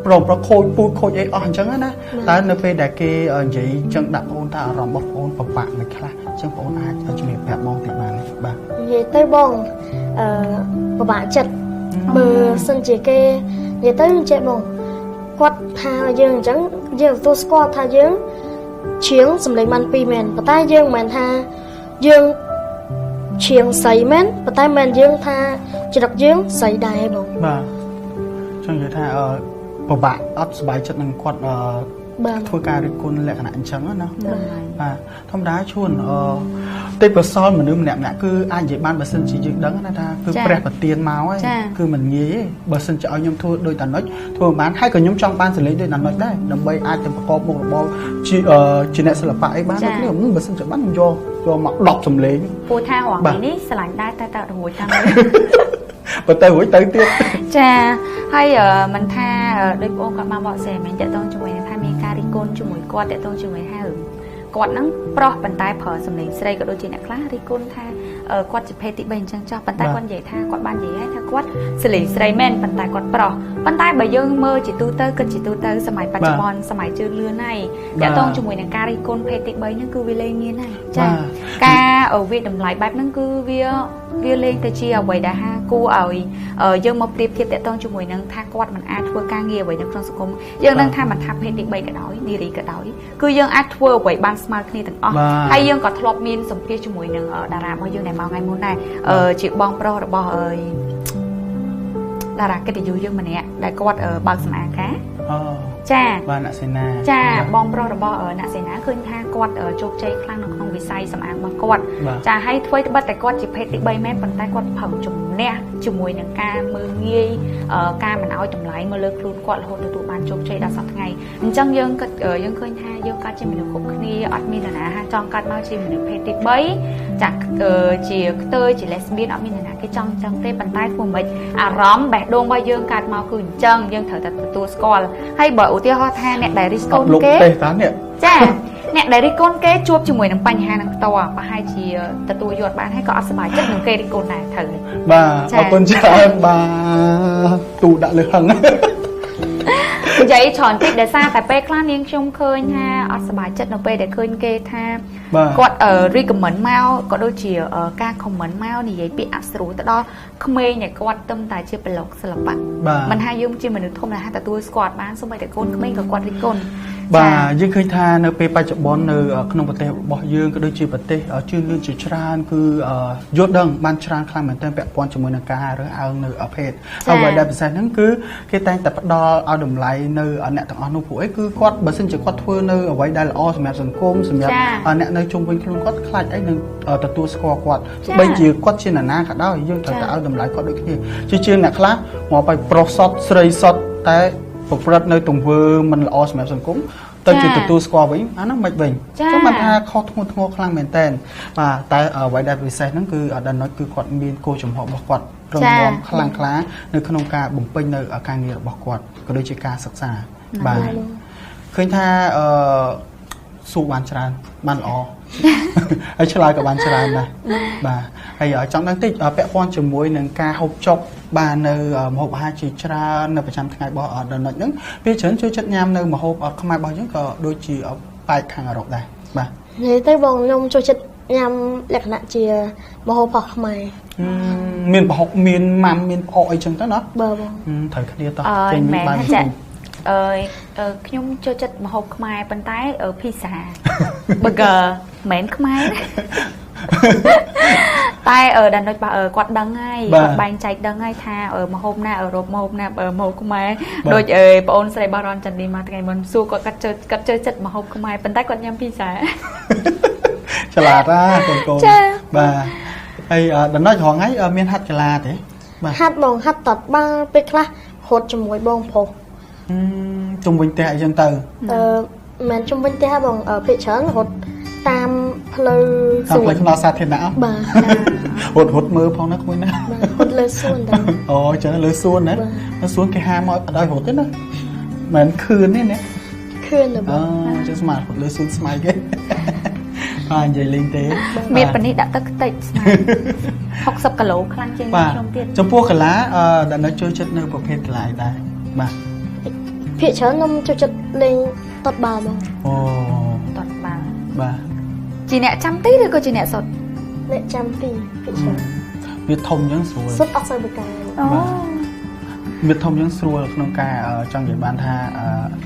ប្រុសប្រុសខូចពូជខូចអីអស់អញ្ចឹងណាតែនៅពេលដែលគេនិយាយអញ្ចឹងដាក់បងថាអារម្មណ៍របស់បងពិបាកមិនខ្លះអញ្ចឹងបងអាចជំរាបប្រាប់បងតិចបានបាទនិយាយទៅបងពិបាកចិត្តបើសិនជាគេនិយាយទៅចេះបងគាត់ថាយើងអញ្ចឹងយើងទទួលស្គាល់ថាយើងច្រៀងសម្លេងបានពីរមែនប៉ុន្តែយើងមិនមែនថាយើងឈៀងស្រីមែនប៉ុន្តែមិនយើងថាចរិតយើងស្រីដែរបងបាទចង់និយាយថាពិបាកអត់សប្បាយចិត្តនឹងគាត់ធ្វើការរិះគន់លក្ខណៈអញ្ចឹងណាបាទធម្មតាជួនទេពកោសលមនុស្សម្នាក់ៗគឺអាចនិយាយបានបើសិនជាយើងដឹងណាថាគឺព្រះប្រទានមកហើយគឺមិនងាយទេបើសិនជាឲ្យខ្ញុំធ្វើដូចតានុចធ្វើមិនបានហើយក៏ខ្ញុំចង់បានសលេងដូចតានុចដែរដើម្បីអាចទៅប្រកបមុខរបរជាអ្នកសិល្បៈអីបានដូចគ្នាបើសិនជាបានខ្ញុំយកមក10សំលេងពូថារងនេះស្រឡាញ់ដែរតែតើរួចតាមបើទៅរួចទៅទៀតចាហើយមិនថាដូចបងគាត់បានបកស្រាយមិញតកតងជាមួយនឹងថាមានការរិះគន់ជាមួយគាត់តកតងជាមួយហើយគាត់ហ្នឹងប្រុសប៉ុន្តែប្រើសម្លេងស្រីក៏ដូចជាអ្នកខ្លះរិះគន់ថាគាត់ជាភេទទី3អញ្ចឹងចោះប៉ុន្តែគាត់និយាយថាគាត់បាននិយាយហើយថាគាត់សម្លេងស្រីមែនប៉ុន្តែគាត់ប្រុសប៉ុន្តែបើយើងមើលជាទូទៅគិតជាទូទៅសម័យបច្ចុប្បន្នសម័យជឿនលឿនហើយតកតងជាមួយនឹងការរិះគន់ភេទទី3ហ្នឹងគឺវាលែងមានហើយចាការវាតម្លៃបែបហ្នឹងគឺវាលែងទៅជាអ្វីដែលហាគួរឲ្យយើងមកប្រៀបធៀបតកតងជាមួយនឹងថាគាត់មិនអាចធ្វើការងារអ្វីនៅក្នុងសង្គមយើងនឹងថាមិនថាភេទទី3ក៏ដោយនារីក៏ដោយគឺយើងអាចធ្វើអ្វីបានស្មើគ្នាទាំងអស់ហើយយើងក៏ធ្លាប់មានសម្ភាសជាមួយនឹងតារារបស់យើងដែលមកថ្ងៃមុនដែរជាបងប្រុសរបស់តារាកិត្តិយសយើងម្នាក់ដែលគាត់បើកសម្អាងការចាបាទអ្នកសេនាចាបងប្រុសរបស់អ្នកសេនាឃើញថាគាត់ជោគជ័យខ្លាំងនៅក្នុងវិស័យសម្អាងរបស់គាត់ចាហើយធ្វើត្បិតតែគាត់ជាភេទទី3មែនប៉ុន្តែគាត់ប្រឹងជំនះជាមួយនឹងការមើលងាយការមិនឲ្យតម្លៃមកលើខ្លួនគាត់រហូតទទួលបានជោគជ័យដល់សប្តាហ៍ថ្ងៃអញ្ចឹងយើងគិតយើងឃើញថាយើងកើតជាមនុស្សគ្រប់គ្នាអត់មាននរណាចង់កើតមកជាមនុស្សភេទទី3ចាជាខ្ទើយជា lesbian អត់មាននរណាគេចង់អញ្ចឹងទេប៉ុន្តែធ្វើមិនអារម្មណ៍បេះដូងរបស់យើងកើតមកគឺអញ្ចឹងយើងត្រូវតែទទួលស្គាល់ហើយបើឧទាហរណ៍ថាអ្នកដែលរិះគន់គេចាអ្នកដែលរិះគន់គេជួបជាមួយនឹងបញ្ហានឹងផ្ទាល់ប្រហែលជាទទួលយកបានហើយក៏អត់សប្បាយចិត្តនឹងគេរិះគន់ដែរត្រូវបាទអរគុណច្រើនបាទទូដាក់លើហឹង និយាយច្រើនតិចដោយសារតែពេលខ្លះនាងខ្ញុំឃើញថាអត់សប្បាយចិត្តនៅពេលដែលឃើញគេថាគាត់ recommend មកក៏ដូចជាការ comment មកនិយាយពាក្យអស្រួលទៅដល់ក្មេងដែលគាត់ទឹមតែជាប្រឡូកសិល្បៈមិនថាយើងជាមនុស្សធំដែលហាក់ទទួលស្គាល់បានសូម្បីតែកូនក្មេងក៏គាត់រិះគន់បាទយើងឃើញថានៅពេលបច្ចុប្បន្ននៅក្នុងប្រទេសរបស់យើងក៏ដូចជាប្រទេសជឿនលឿនជាច្រើនគឺយល់ដឹងបានច្រើនខ្លាំងមែនទែនពាក់ព័ន្ធជាមួយនឹងការរើសអើងនៅភេទហើយអ្វីដែលពិសេសហ្នឹងគឺគេតែងតែផ្ដល់ឲ្យតម្លៃនៅអ្នកទាំងអស់នោះព្រោះអីគឺគាត់បើសិនជាគាត់ធ្វើនៅអ្វីដែលល្អសម្រាប់សង្គមសម្រាប់អ្នកនៅជុំវិញខ្លួនគាត់ខ្លាចអីនឹងទទួលស្គាល់គាត់បីជាគាត់ជានរណាក៏ដោយយើងត្រូវតែឲ្យតម្លៃគាត់ដូចគ្នាជាជាងអ្នកខ្លះមកไปប្រុសសុតស្រីសុតតែប្រព្រឹត្តនៅទង្វើមិនល្អសម្រាប់សង្គមទៅជាទទួលស្គាល់វិញអាហ្នឹងមិនវិញចឹងបានថាខុសធ្ងន់ធ្ងរខ្លាំងមែនតើបាទតែអ្វីដែលពិសេសហ្នឹងគឺដាណុចគឺគាត់មានគោលជំហររបស់គាត់រឹងមាំខ្លាំងក្លានៅក្នុងការបំពេញនៅការងាររបស់គាត់ក៏ដូចជាការសិក្សាបាទឃើញថាអឺសួរបានច្រើនបានល្អហើយឆ្លើយក៏បានច្រើនដែរបាទហើយចង់ដឹងតិចពាក់ព័ន្ធជាមួយនឹងការហូបចុកបាទនៅម្ហូបអាហារជាច្រើននៅប្រចាំថ្ងៃរបស់ដាណុចហ្នឹងពេលច្រើនជួយចិត្តញ៉ាំនៅម្ហូបខ្មែររបស់យើងក៏ដូចជាបែកខាងអឺរ៉ុបដែរបាទនិយាយទៅបងខ្ញុំចូលចិត្តញ៉ាំលក្ខណៈជាម្ហូបរបស់ខ្មែរមានប្រហុកមានម៉ាំមានផ្អកអីចឹងទៅណាបាទបងត្រូវគ្នាតោះចេញបាយអើខ្ញុំចូលចិត្តម្ហូបខ្មែរប៉ុន្តែភីសា burger មិនមែនខ្មែរតែដាណុចគាត់ដឹងហើយគាត់បែងចែកដឹងហើយថាម្ហូបណាអឺរ៉ុបម្ហូបណាម្ហូបខ្មែរដូចប្អូនស្រីបារ៉នចាន់ឌីមកថ្ងៃមុនសួរគាត់គាត់ចូលចិត្តម្ហូបខ្មែរប៉ុន្តែគាត់ញ៉ាំភីសាឆ្លាតណាកូនកូនបាទហើយដាណុចរងថ្ងៃមានហាត់កីឡាទេបាទហាត់បងហាត់តតបាល់ពេលខ្លះរត់ជាមួយបងប្រុសជុំវិញផ្ទះអីចឹងទៅមិនជុំវិញផ្ទះបងភាគច្រើនរត់តាមផ្លូវសួនផ្លូវថ្នល់សាធារណៈបាទរត់មើលផងណាក្មួយណារត់លើសួនតែអូចឹងលើសួនណាសួនគេហាមមកអត់ឲ្យរត់ទេណាមិនខឿនទេណាខឿនទេបងអឺចឹងស្មាតរត់លើសួនស្មៃគេបាទនិយាយលេងទេមានប៉ានេះដាក់ទឹកខ្ទេចស្មៃ60គីឡូខ្លាំងជាងខ្ញុំទៀតចំពោះកីឡាដែលនៅចូលចិត្តនៅប្រភេទកីឡាដែរបាទភាគច្រើនខ្ញុំចូលចិត្តលេងតតបាល់បងអូតតបាល់បាទជាអ្នកចាំទីឬក៏ជាអ្នកសុទ្ធអ្នកចាំទីភាគច្រើនវាធំអញ្ចឹងស្រួលសុទ្ធអត់សូវបកាអូវាធំអញ្ចឹងស្រួលក្នុងការចង់និយាយបានថា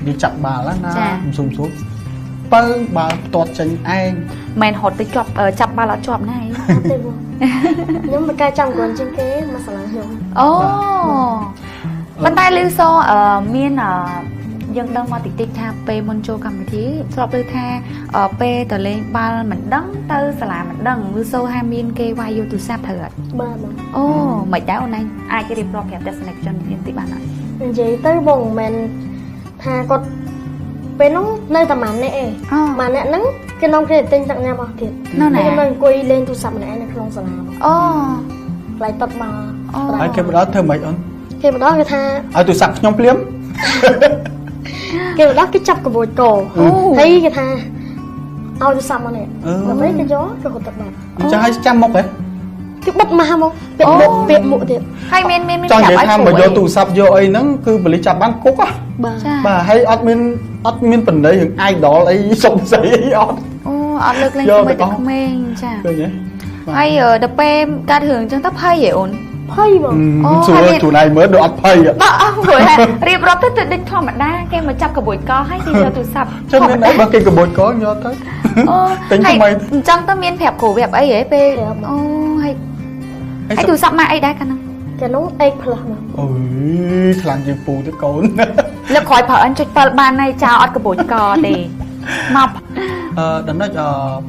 យើងចាប់បាល់ណាសុំសុំបើបាល់ផ្ទាត់ចេញឯងមិនហត់ទៅជាប់ចាប់បាល់អត់ជាប់ណាអត់ទេបងខ្ញុំបកាចាំគ្រាន់ជាងគេមកសាលាខ្ញុំអូប៉ុន្តែលឺសូមានយើងដឹងមកតិចតិចថាពេលមុនចូលកម្មវិធីធ្លាប់ឮថាពេលទៅលេងបាល់មិនដឹងទៅសាលាមិនដឹងលឺសូថាមានគេវាយយកទូរស័ព្ទត្រូវអត់បាទបងអូមិនដែរអូនឯងអាចរៀបរាប់ប្រាប់ទស្សនិកជនយើងតិចបានអត់និយាយទៅបងមិនថាគាត់ពេលនោះនៅតែម៉ាអ្នកឯងម៉ាអ្នកហ្នឹងគេនាំគេទិញទឹកញ៉ាំអស់ទៀតនៅណាគេនៅអង្គុយលេងទូរស័ព្ទម្នាក់នៅក្នុងសាលាអូថ្លៃតបមកហើយគេមកដល់ធ្វើម៉េចអូនគេមកដល់គេថាឲ្យទូរស័ព្ទខ្ញុំភ្លាមគេមកដល់គេចាប់ក្បួយកហើយគេថាឲ្យទូរស័ព្ទមកនេះដល់ពេលគេយកគេគាត់ទឹកបាត់អញ្ចឹងឲ្យចាំមុខហ៎គេបិទមកមកពាក្យមុខពាក្យមុខទៀតហើយមានចង់និយាយថាមកយកទូរស័ព្ទយកអីហ្នឹងគឺប៉ូលីសចាប់បានគុកហ៎បាទហើយអត់មានបណ្ដីរឿង idol អីសុំស្អីអត់អូអត់លើកលែងជាមួយតែក្មេងចាឃើញទេហើយដល់ពេលកើតរឿងអញ្ចឹងទៅភ័យហ៎អូនភ័យបងអូសួរខ្លួនឯងមើលដូចអត់ភ័យបាទអត់ព្រោះថារៀបរាប់ទៅទៅដូចធម្មតាគេមកចាប់ក្បួយកហើយគេយកទូរស័ព្ទចឹងមានអីបើគេក្បួយកយកទៅអូទិញថ្មីអញ្ចឹងទៅមានប្រាប់គ្រូប្រាប់អីហ៎ពេលអូហើយហើយទូរស័ព្ទមកអីដែរកាលហ្នឹងកាលនោះអេកផ្លាស់មកអូយខ្លាំងជាងពូទៅកូនលើកក្រោយប្រើអិនចុច7បានហើយចោលអត់ក្បួយកទេមក ដល់ណិច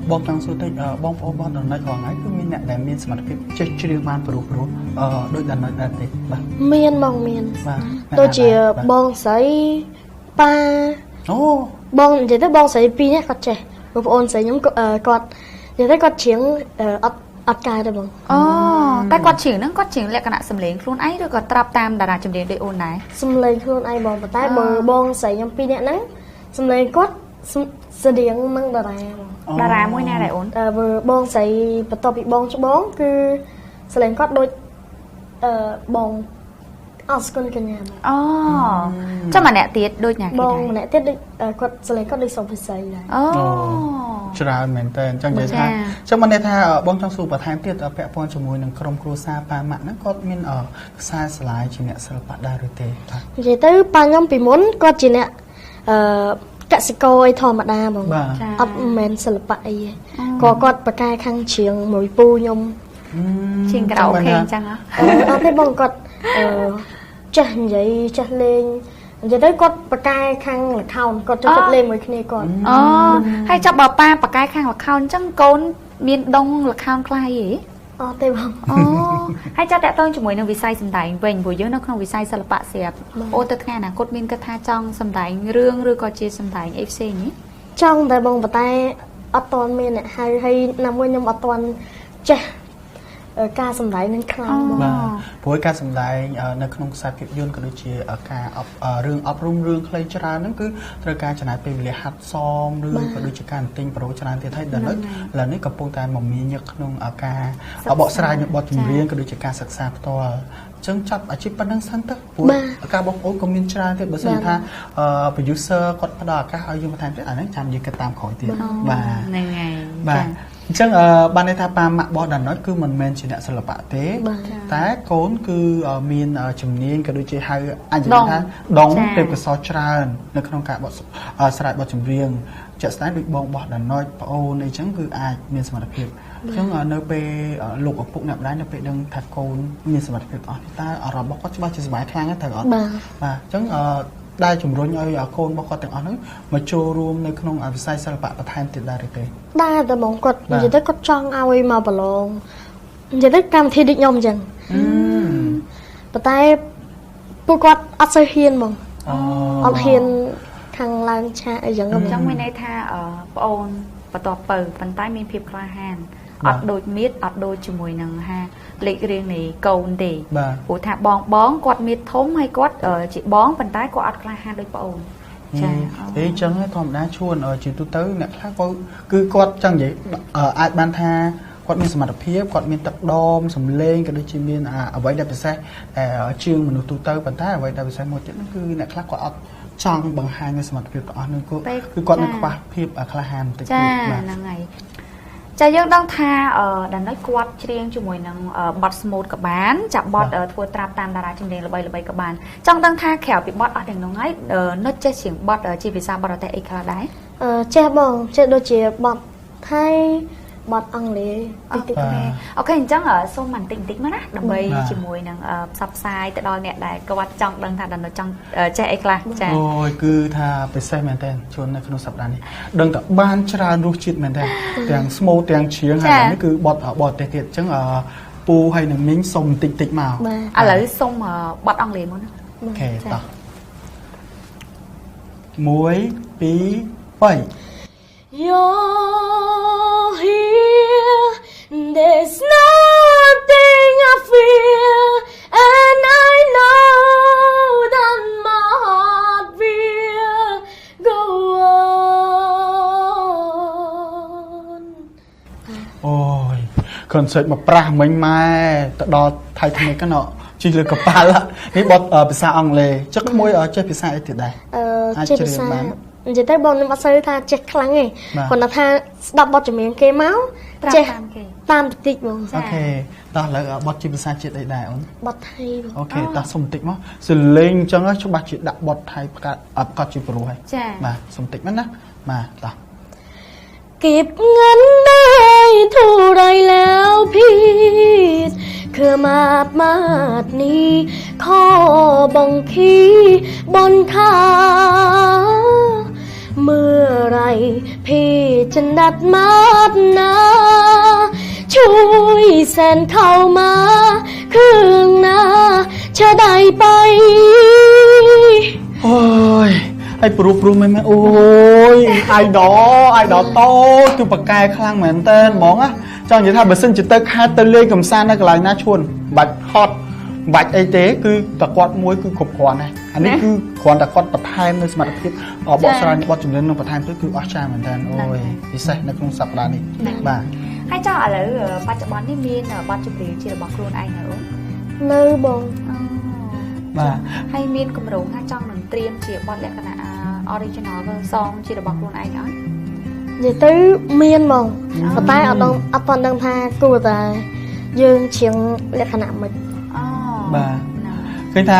បងចង់សួរតិចបងប្អូនរបស់ដល់ណិចរាល់ថ្ងៃគឺមានអ្នកដែលមានសមត្ថភាពចេះច្រៀងបានព្រោះដូចដល់ណិចដែរទេបាទមានបងមានបាទដូចជាបងស្រីប៉ាអូបងនិយាយទៅបងស្រីពីរនាក់គាត់ចេះបងប្អូនស្រីខ្ញុំគាត់និយាយទៅគាត់ច្រៀងអត់កែទេបងអូតែគាត់ច្រៀងហ្នឹងគាត់ច្រៀងលក្ខណៈសម្លេងខ្លួនឯងឬក៏ត្រាប់តាមតារាចម្រៀងដូចអូនដែរសម្លេងខ្លួនឯងបងប៉ុន្តែបើបងស្រីខ្ញុំពីរនាក់ហ្នឹងសម្លេងគាត់ស្តៀងនឹងតារាបងតារាមួយណាដែរអូនបើបងស្រីបន្ទាប់ពីបងច្បងគឺសម្លេងគាត់ដូចបង អត់ស្គុណកញ្ញា អូចាំម្នាក់ទៀតដូចណាគេ បងម្នាក់ទៀតដូចគាត់សលេងគាត់ដូចសុំពិសីដែរ អូ ច្រើនមែនតើអញ្ចឹងនិយាយថាអញ្ចឹងមិនន័យថាបងចង់សួរបន្ថែមទៀតពាក់ព័ន្ធជាមួយនឹងក្រុមគ្រួសារប៉ាម៉ាក់ហ្នឹងគាត់មានខ្សែស្លាយជាអ្នកសិល្បៈដែរឬទេ និយាយទៅប៉ាខ្ញុំពីមុនគាត់ជាអ្នកអឺកសិករអីធម្មតាហ្មងអត់មែនសិល្បៈអីទេក៏គាត់ប្រកែខាងច្រៀងមួយពូខ្ញុំ ជាងក្រៅអូខេអញ្ចឹង អត់ទេបងគាត់អឺចេះនិយាយចេះលេងនិយាយទៅគាត់ប្រកែខាងល្ខោនគាត់ចូលចិត្តលេងមួយគ្នាគាត់ អូហើយចាប់បើប៉ាប្រកែខាងល្ខោនអញ្ចឹងកូនមានដងល្ខោនខ្លះអី អត់ទេបង អូហើយចាប់តាក់ទងជាមួយនឹងវិស័យសម្ដែងវិញព្រោះយើងនៅក្នុងវិស័យសិល្បៈស្រាប់អូទៅថ្ងៃអនាគតមានគិតថាចង់សម្ដែងរឿងឬក៏ជាសម្ដែងអីផ្សេងទេ ចង់តែបងប៉ុន្តែអត់ទាន់មានអ្នកហៅហើយណាមួយខ្ញុំអត់ទាន់ចេះការសម្ដែងនឹងខ្លាំងបង បាទព្រោះការសម្ដែងនៅក្នុងខ្សែភាពយន្តក៏ដូចជាការរឿងអប់រំរឿងខ្លីច្រើនហ្នឹងគឺត្រូវការចំណាយពេលវេលាហាត់សមឬក៏ដូចជាការទិញប្រូច្រើនទៀតហើយដល់ឥឡូវនេះកំពុងតែមមាញឹកក្នុងការបកស្រាយនៅបទចម្រៀងក៏ដូចជាការសិក្សាផ្ទាល់ចឹងចាប់អាជីពប៉ុណ្ណឹងសិនទៅព្រោះការបងប្អូនក៏មានច្រើនទៀតបើសិនថា producer គាត់ផ្ដល់ឱកាសឲ្យយើងបន្ថែមទៀតអាហ្នឹងចាំយើងគិតតាមក្រោយទៀតបាទ ហ្នឹងហើយ បាទអញ្ចឹងបានន័យថាប៉ាម៉ាក់របស់ដាណុចគឺមិនមែនជាអ្នកសិល្បៈទេតែកូនគឺមានជំនាញក៏ដូចជាហៅអាចនិយាយថាដងទេពកោសល្យច្រើននៅក្នុងការបកស្រាយបទចម្រៀងជាក់ស្ដែងដូចបងរបស់ដាណុចប្អូនអីចឹងគឺអាចមានសមត្ថភាពអញ្ចឹងនៅពេលលោកឪពុកអ្នកម្ដាយនៅពេលដឹងថាកូនមានសមត្ថភាពអស់នេះតើអារម្មណ៍របស់គាត់ច្បាស់ជាសប្បាយខ្លាំងត្រូវអត់បាទអញ្ចឹងដែលជំរុញឲ្យកូនរបស់គាត់ទាំងអស់ហ្នឹងមកចូលរួមនៅក្នុងវិស័យសិល្បៈបន្ថែមទៀតដែរឬទេ ដែរតែហ្មងគាត់និយាយទៅគាត់ចង់ឲ្យមកប្រឡងនិយាយទៅកម្មវិធីដូចខ្ញុំអញ្ចឹងប៉ុន្តែពួកគាត់អត់សូវហ៊ានហ្មងអត់ហ៊ានខាងឡើងឆាកអីចឹង អញ្ចឹងមានន័យថាប្អូនបន្ទាប់ពៅប៉ុន្តែមានភាពក្លាហានអត់ដូចមៀតអត់ដូចជាមួយនឹងហាលេខរៀងនៃកូនទេព្រោះថាបងបងគាត់មៀតធំហើយគាត់ជាបងប៉ុន្តែគាត់អត់ក្លាហានដូចប្អូន ចាទេអញ្ចឹងធម្មតាជួនជាទូទៅអ្នកខ្លះគាត់គឺគាត់ចង់និយាយអាចបានថាគាត់មានសមត្ថភាពគាត់មានទឹកដមសម្លេងក៏ដូចជាមានអ្វីដែលពិសេសជាងមនុស្សទូទៅប៉ុន្តែអ្វីដែលពិសេសមួយទៀតហ្នឹងគឺអ្នកខ្លះគាត់អត់ចង់បង្ហាញនូវសមត្ថភាពទាំងអស់ហ្នឹងគឺគាត់នឹងខ្វះភាពក្លាហានបន្តិចទៀតបាទហ្នឹងហើយចាយើងដឹងថាដាណុចគាត់ច្រៀងជាមួយនឹងបទស្មូតក៏បានចាប់បទធ្វើត្រាប់តាមតារាចម្រៀងល្បីៗក៏បានចង់ដឹងថាក្រៅពីបទអស់ទាំងនោះហើយនុចចេះច្រៀងបទជាភាសាបរទេសអីខ្លះដែរ ចេះបងចេះដូចជាបទថៃបទអង់គ្លេសតិចតិច អូខេអញ្ចឹងសូមបន្តិចបន្តិចមកណាដើម្បីជាមួយនឹងផ្សព្វផ្សាយទៅដល់អ្នកដែលគាត់ចង់ដឹងថាដល់ចង់ចេះអីខ្លះចា អូយគឺថាពិសេសមែនតើជួននៅក្នុងសប្តាហ៍នេះដឹងតែបានច្រើនរសជាតិមែនតើទាំងស្មូតទាំងច្រៀងហើយនេះគឺបទបរទេសទៀតអញ្ចឹងពូហើយនឹងមីងសុំបន្តិចតិចមក ឥឡូវសុំបទអង់គ្លេសមុនណា អូខេតោះ1 2 3 You're here, there's nothing I fear, and I know that my heart will go on. អូយ concert មកប្រាស់មិញម៉ែទៅដល់ថៃថ្មីកណោជិះលើកប៉ាល់នេះបទភាសាអង់គ្លេសចឹងមួយចេះភាសាអីទៀតដែរ ចេះភាសានិយាយទៅបងខ្ញុំអត់សូវថាចេះខ្លាំងទេគ្រាន់តែថាស្ដាប់បទចម្រៀងគេមកចេះតាមបន្តិចបង អូខេតោះឥឡូវបទជាភាសាជាតិអីដែរអូន បទថៃបង អូខេតោះសុំបន្តិចមកសលេងអញ្ចឹងច្បាស់ជាដាក់បទថៃប្រកាសជាព្រោះហើយបាទសុំបន្តិចមកណាបាទតោះ เก็บเงินได้เท่าไรแล้วพี่คือมามาดนี้ขอบังคีบนขาเมื่อไรพี่จะนัดมาดนาช่วยแสนเข้ามาครึ่งนาจะได้ไป โอ้ยไอ้ปรุปรุไม่แม่โอ้ยไอดอลไอดอลโตคือปากกาคลั่งเหมือนเต้นมองอะចង់និយាយថាបើសិនជាទៅខេត្តទៅលេងកំសាន្តនៅកន្លែងណាឈួនបាច់ហត់បាច់អីទេគឺតែគាត់មួយគឺគ្រប់គ្រាន់ដែរអានេះគឺគ្រាន់តែគាត់បន្ថែមនៅសមត្ថភាពបកស្រាយបទចម្រៀងនឹងបន្ថែមទៅគឺអស្ចារ្យមែនតើអូយពិសេសនៅក្នុងសប្តាហ៍នេះបាទ ហើយចុះឥឡូវបច្ចុប្បន្ននេះមានបទចម្រៀងជារបស់ខ្លួនឯងនៅអូន នៅបង បាទ ហើយមានកម្រងថាចង់នឹងត្រៀមជាបទលក្ខណៈ original សងជារបស់ខ្លួនឯងអត់ និយាយទៅមានហ្មងប៉ុន្តែអត់ដឹងអត់ទាន់ដឹងថាគួរតែយើងច្រៀងលក្ខណៈម៉េច អូ បាទឃើញថា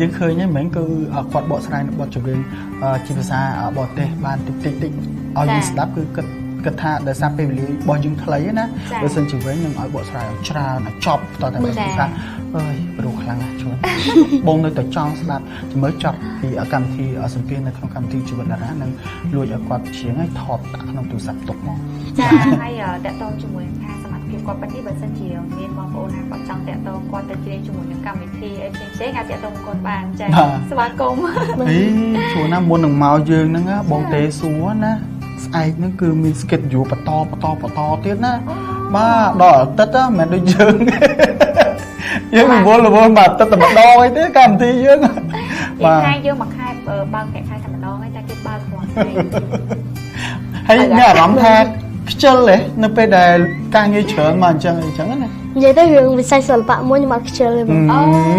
យើងឃើញហ្នឹងមិនមែនគឺគាត់បកស្រាយនៅបទចម្រៀងជាភាសាបរទេសបានតិចតិចតិចឲ្យយើងស្ដាប់គឺគិតគិតថាដោយសារពេលវេលារបស់យើងខ្លីណាបើសិនជាវិញនឹងឲ្យបកស្រាយឲ្យច្រើនឲ្យចប់តតែភាសាអើយព្រោះខ្លាំងណាស់ជួនបងនៅតែចង់ស្ដាប់ជំរឿចប់ពីកម្មវិធីសម្ភារនៅក្នុងកម្មវិធីជីវិតតារានឹងលួចឲ្យគាត់ជាងឲ្យថតដាក់ក្នុងទូរស័ព្ទទុកមក ចាហើយតកតងជាមួយនឹងថាសមត្ថភាពគាត់ប៉ុណ្នេះបើសិនជាមានបងប្អូនណាគាត់ចង់តាក់ទងគាត់ទៅច្រៀងជាមួយនឹងកម្មវិធីអីផ្សេងៗអាចតាក់ទងគាត់បានចាស្វាគមន៍ អីជួនណាមុននឹងមកយើងហ្នឹងបងទេសួរណាស្អែកហ្នឹងគឺមាន schedule បន្តបន្តបន្តទៀតណាបាទដល់អាទិត្យមិនមែនដូចយើងយើងរវល់រវល់មកអាទិត្យតែម្ដងអីទេកម្មវិធីយើង បាទខែយើងមួយខែបើកខែតែម្ដងឯងតែគេបើករាល់ថ្ងៃ ហើយមានអារម្មណ៍ថាខ្ជិលទេនៅពេលដែលការងារច្រើនមកអញ្ចឹងអីចឹងណា និយាយទៅរឿងវិស័យសិល្បៈមួយខ្ញុំអត់ខ្ជិលទេបង អូ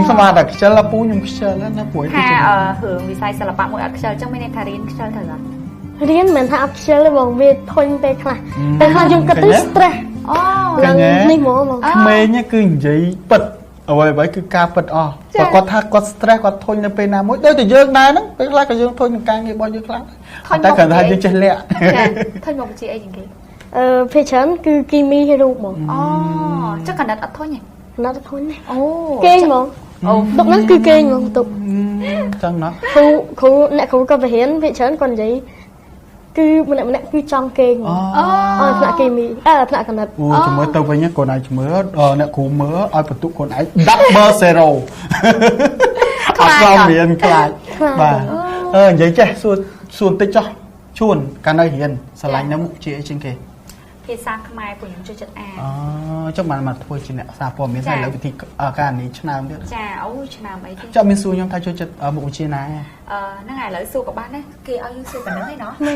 ស្មានតែខ្ជិលពូខ្ញុំខ្ជិលណាព្រោះ ថារឿងវិស័យសិល្បៈមួយអត់ខ្ជិលអញ្ចឹងមានន័យថារៀនខ្ជិលទៅអត់ រៀនមិនមែនថាអត់ខ្ជិលទេបងវាធុញពេលខ្លះពេលខ្លះយើងគិតទៅ stress អូ ឡើងនេះហ្មងបង ក្មេងគឺនិយាយពិតអ្វីអ្វីគឺការពិតអស់បើគាត់ថាគាត់ stress គាត់ធុញនៅពេលណាមួយដូចតែយើងដែរហ្នឹងពេលខ្លះក៏យើងធុញនឹងការងាររបស់យើងខ្លះតែគ្រាន់តែយើងចេះលាក់ ចាធុញមកវិជ្ជាអីជាងគេ ភាគច្រើនគឺគីមីហើយរូបហ្មង អូចុះកណិតអត់ធុញទេ កណិតអត់ធុញទេ អូ គេងហ្មងអូទុកហ្នឹងគឺគេងហ្មងទុក ចឹងណា គ្រូគ្រូអ្នកគ្រូក៏បរៀនភាគច្រើនគាត់និយាយគឺម្នាក់ម្នាក់គឺចង់គេងអូថ្នាក់គីមីអើថ្នាក់កណិត អូជំរឿទៅវិញកូនឯងជំរឿអ្នកគ្រូមើលឲ្យបន្ទុកកូនឯង double zero អត់ស្មានខ្លាចបាទអឺនិយាយចេះសួរសួរបន្តិចចុះជួនកាលនៅរៀនស្រឡាញ់នៅមុខជាអីជាងគេ ភាសាខ្មែរពួកខ្ញុំចូលចិត្តអាន អូចុះបានមកធ្វើជាអ្នកសារព័ត៌មានហើយឥឡូវវិធីការនេះឆ្នើមទៀត ចាអូឆ្នើមអីទេ ចុះមានសួរខ្ញុំថាចូលចិត្តមុខវិជ្ជាណា អឺហ្នឹងហើយឥឡូវសួរក៏បានដែរគេឲ្យយើងសួរប៉ុណ្្នឹងឯណោះអឺ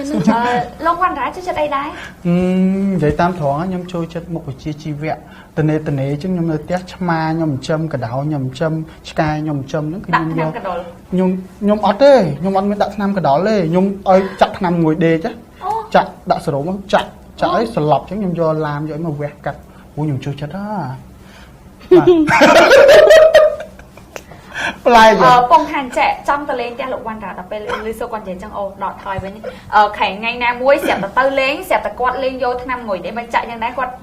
លោកវណ្ណរាចូលចិត្តអីដែរ និយាយតាមត្រង់ខ្ញុំចូលចិត្តមុខវិជ្ជាជីវៈតនេតនេអញ្ចឹងខ្ញុំនៅផ្ទះឆ្មាខ្ញុំចិញ្ចឹមកដោខ្ញុំចិញ្ចឹមឆ្កែខ្ញុំចិញ្ចឹមហ្នឹងគឺខ្ញុំយកខ្ញុំខ្ញុំអត់ទេខ្ញុំអត់មានដាក់ថ្នាំកដោទេខ្ញុំឲ្យចាក់ថ្នាំមួយដេកចាក់ដាក់សរោមចាក់ចាក់ឲ្យស្លប់អញ្ចឹងខ្ញុំយកឡាមយកមកវះកាត់អូខ្ញុំចូលចិត្តហ่าប្លែក ពងហាន់ចេះចង់ទៅលេងផ្ទះលោកវណ្ណរាដល់ពេលលឺសូគាត់និយាយចឹងអូដកថយវិញខែថ្ងៃណាមួយស្រាប់តែទៅលេងស្រាប់តែគាត់លេងយកថ្នាំមួយទេមិនចាក់យ៉ាងដែរគាត់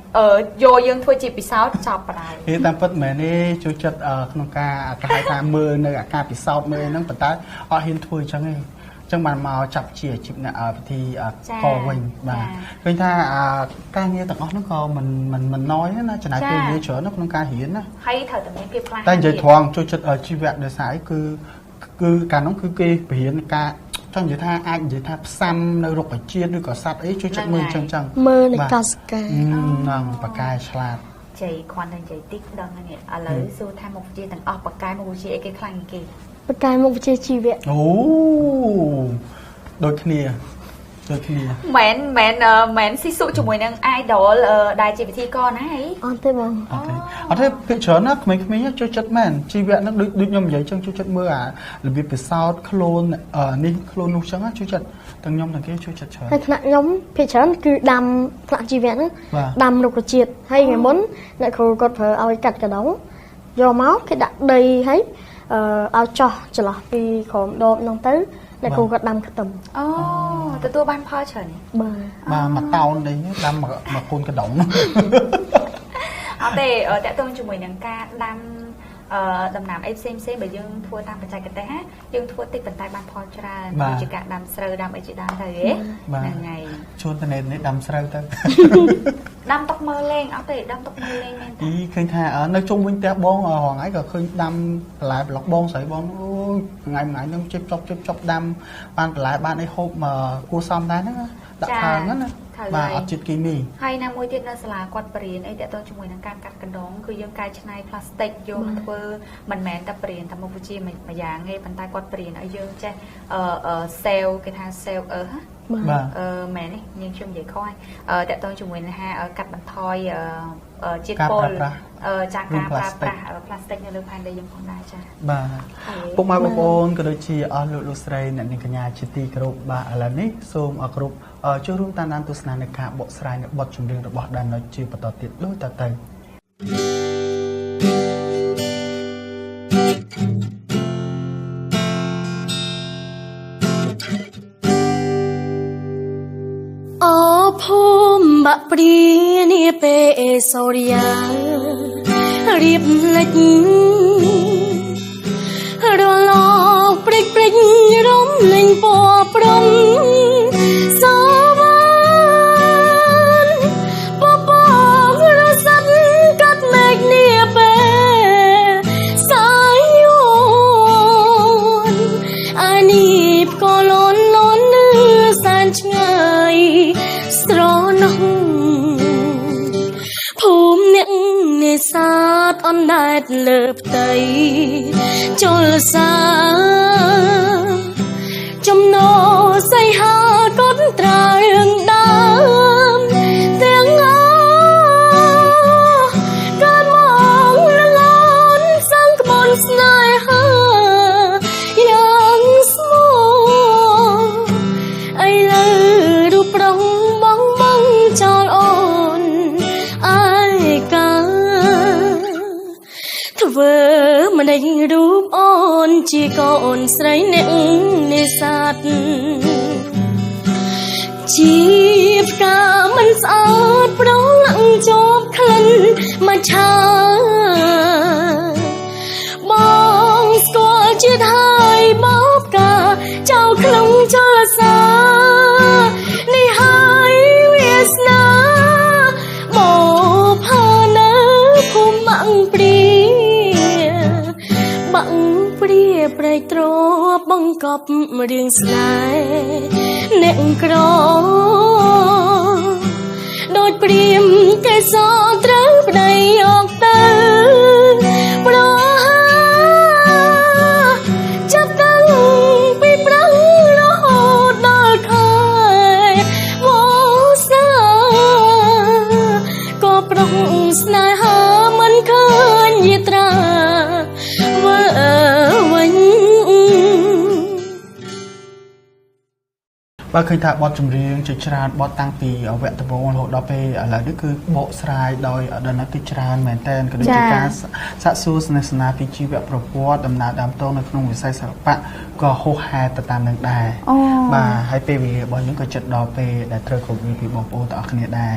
យកយើងធ្វើជាពិសោធន៍ចប់បណ្ដោយ ទេតាមពិតមែនទេចូលចិត្តក្នុងការគេហៅថាមើលនៅអាការពិសោធន៍មើលហ្នឹងប៉ុន្តែអត់ហ៊ានធ្វើអញ្ចឹងទេចឹងបានមកចាប់ជាអាជីពអ្នកពិធីកវិញបាទឃើញថាការងារទាំងអស់ហ្នឹងក៏មិនមិនមិនน้อยណាចំណាយពេលវេលាច្រើននៅក្នុងការរៀនណា ហើយត្រូវតែមានភាពក្លាហាន តែនិយាយត្រង់ចូលចិត្តជីវៈដោយសារអីគឺគឺកាលនោះគឺគេបរៀនការចង់និយាយថាអាចនិយាយថាផ្សំនៅរុក្ខជាតិឬក៏សត្វអីចូលចិត្តមើលអញ្ចឹងចឹង មើលនៃកោសិកា ហ្នឹងបកែឆ្លាត ជ័យគ្រាន់តែនិយាយតិចដឹងហើយនេះឥឡូវសួរថាមុខវិជ្ជាទាំងអស់បកែមុខវិជ្ជាអីគេខ្លាំងជាងគេ បកែមុខវិជ្ជាជីវៈ អូដូចគ្នាដូចគ្នា មែនមែនមែនស៊ីសុជាមួយនឹង idol ដែលជាពិធីករណាអី អត់ទេបង អត់ទេអត់ទេភាគច្រើនណាក្មេងៗចូលចិត្តមែនជីវៈហ្នឹងដូចដូចខ្ញុំនិយាយចឹងចូលចិត្តមើលអារបៀបពិសោធន៍ខ្លួននេះខ្លួននោះចឹងចូលចិត្តទាំងខ្ញុំទាំងគេចូលចិត្តច្រើន ហើយថ្នាក់ខ្ញុំភាគច្រើនគឺដាំថ្នាក់ជីវៈហ្នឹងដាំរុក្ខជាតិហើយថ្ងៃមុនអ្នកគ្រូគាត់ប្រើឲ្យកាត់កណ្ដុងយកមកគេដាក់ដីហើយឲ្យចោះចន្លោះពីក្រោមដបហ្នឹងទៅអ្នកគ្រូគាត់ដាំខ្ទឹម អូទទួលបានផលច្រើន បាទ បាទមួយតោននេះដាំមួយកូនកណ្ដុង អត់ទេតកតងជាមួយនឹងការដាំដំណាំអីផ្សេងផ្សេងបើយើងធ្វើតាមបច្ចេកទេសណាយើងធ្វើតិចប៉ុន្តែបានផលច្រើនដូចជាការដាំស្រូវដាំអីជាដើមទៅហ៎ហ្នឹងហើយ ជួនតនេះដាំស្រូវទៅ ដាំទុកមើលលេងអត់ទេដាំទុកមើលលេងមែន អីឃើញថានៅជុំវិញផ្ទះបងរងថ្ងៃក៏ឃើញដាំបន្លែប្លុកបងស្រីបងអូថ្ងៃមួយថ្ងៃនឹងជិបចប់ជិបចប់ដាំបានបន្លែបានអីហូបមកគួសមដែរហ្នឹងដាក់ផើងហ្នឹងណាបាទអត់ជាតិគីមី ហើយណាមួយទៀតនៅសាលាគាត់បរៀនអីតាក់ទងជាមួយនឹងការកាត់កណ្ដុងគឺយើងកែច្នៃផ្លាស្ទិកយកមកធ្វើមិនមែនតែបរៀនតែមុខវិជ្ជាមួយយ៉ាងទេប៉ុន្តែគាត់បរៀនឲ្យយើងចេះអឺ save គេថា save អឺ មែនទេយើងខ្ញុំនិយាយខុសហើយតកតងជាមួយនឹងថាកាត់បន្ថយជាតិពុលចាការប្រើប្រាស់ផ្លាស្ទិកនៅលើផែនដីយើងផងដែរចាបាទពុកម៉ែបងប្អូនក៏ដូចជាអស់លោកលោកស្រីអ្នកនាងកញ្ញាជាទីគោរពបាទឥឡូវនេះសូមអរគុណចូលរួមតាមដានទស្សនានៃការបកស្រាយនៅបទចម្រៀងរបស់ដាណុចជាបន្តទៀតដូចតទៅអភូមិបាក់ព្រានាពេលសូរិយារៀបលិចរលកព្រិចព្រិចរំលេងពណ៌ព្រំសវណ្ណពពករសាត់កាត់មេឃនាពេលសាយនអានេះក៏លន់លន់នឿសែនឆ្ងាយស្រណោះភូមិអ្នកនេសាទអណ្ដែតលើផ្ទៃជលសាចំណោសីហាកត់ត្រារឿងដើមទាំងអកាលមកលលនសងក្បនស្នេហាយ៉ាងស្មោឥឡូវរូបប្រុសបងបងចោលអូនអាយកាធ្វើម្ដេចរូបអូនជាកូនស្រីអ្នកនេសាទជាផ្កាមិនស្អាតប្រឡាក់ជាប់ក្លិនមកឆាបងស្គាល់ជាតិហើយបោកកាចោលក្នុងចលសានេះហើយវាសនាមកផានៅភូមិបាក់ព្រាបាក់ព្រាប្រែកទ្របបង្កប់រឿងស្នេហ៍អ្នកក្រដូចព្រាមកេសរត្រូវប្តីយកទៅប្រហាចាប់តាំងពីប្រាំងរហូតដល់ខែវស្សាក៏ប្រុសស្នេហាមិនឃើញយាត្រាវើវិញ បាទឃើញថាបទចម្រៀងជាច្រើនបទតាំងពីវគ្គដំបូងរហូតដល់ពេលឥឡូវនេះគឺបកស្រាយដោយដល់ណាគឺច្រើនមែនតើក៏ដូចជាការសាកសួរស្នេហ៍ស្នាពីជីវប្រវត្តិដំណើរដើមតងនៅក្នុងវិស័យសិល្បៈក៏ហូរហែទៅតាមនឹងដែរបាទហើយពេលវេលារបស់យើងក៏ជិតដល់ពេលដែលត្រូវគោរពលាពីបងប្អូនទាំងអស់គ្នាដែរ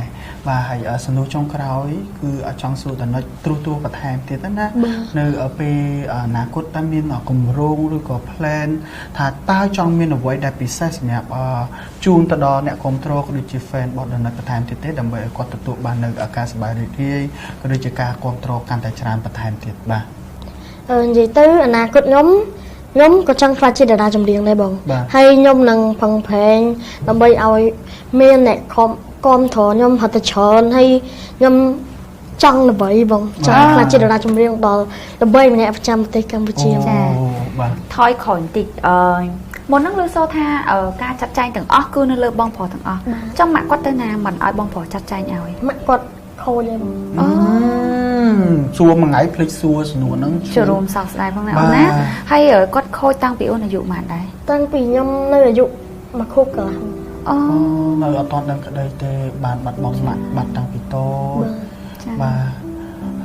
បាទហើយសំណួរចុងក្រោយគឺចង់សួរដល់ត្រួសត្រាសបន្ថែមទៀតណានៅពេលអនាគតតើមានគម្រោងឬក៏ plan ថាតើចង់មានអ្វីដែលពិសេសសម្រាប់ជូនទៅដល់អ្នកគ្រប់គ្រងក៏ដូចជា fan របស់ដល់បន្ថែមទៀតទេដើម្បីឲ្យគាត់ទទួលបាននៅការសប្បាយរីករាយក៏ដូចជាការគ្រប់គ្រងកាន់តែច្រើនបន្ថែមទៀតបាទនិយាយទៅអនាគតខ្ញុំក៏ចង់ក្លាយជាតារាចម្រៀងដែរបងហើយខ្ញុំនឹងប្រឹងប្រែងដើម្បីឲ្យមានអ្នកគាំទ្រខ្ញុំហត់តែច្រើនហើយខ្ញុំចង់ល្បីបងចង់ក្លាយជាតារាចម្រៀងដល់ល្បីម្នាក់ប្រចាំប្រទេសកម្ពុជាចាបាទថយក្រោយបន្តិចមុនហ្នឹងលើសូថាការចាត់ចែងទាំងអស់គឺនៅលើបងប្រុសទាំងអស់ចង់ម៉ាក់គាត់ទៅណាមិនឲ្យបងប្រុសចាត់ចែងឲ្យម៉ាក់គាត់ខូចហើយបងអូសួរមួយថ្ងៃភ្លេចសួរសំណួរហ្នឹងចូលរួមសោកស្ដាយផងណាអូនណាហើយគាត់ខូចតាំងពីអូនអាយុប៉ុន្មានដែរតាំងពីខ្ញុំនៅអាយុ1ខួបកន្លះអូនៅអត់ទាន់ដឹងក្តីទេបានបាត់បង់ម៉ាក់បាត់តាំងពីតូចបាទ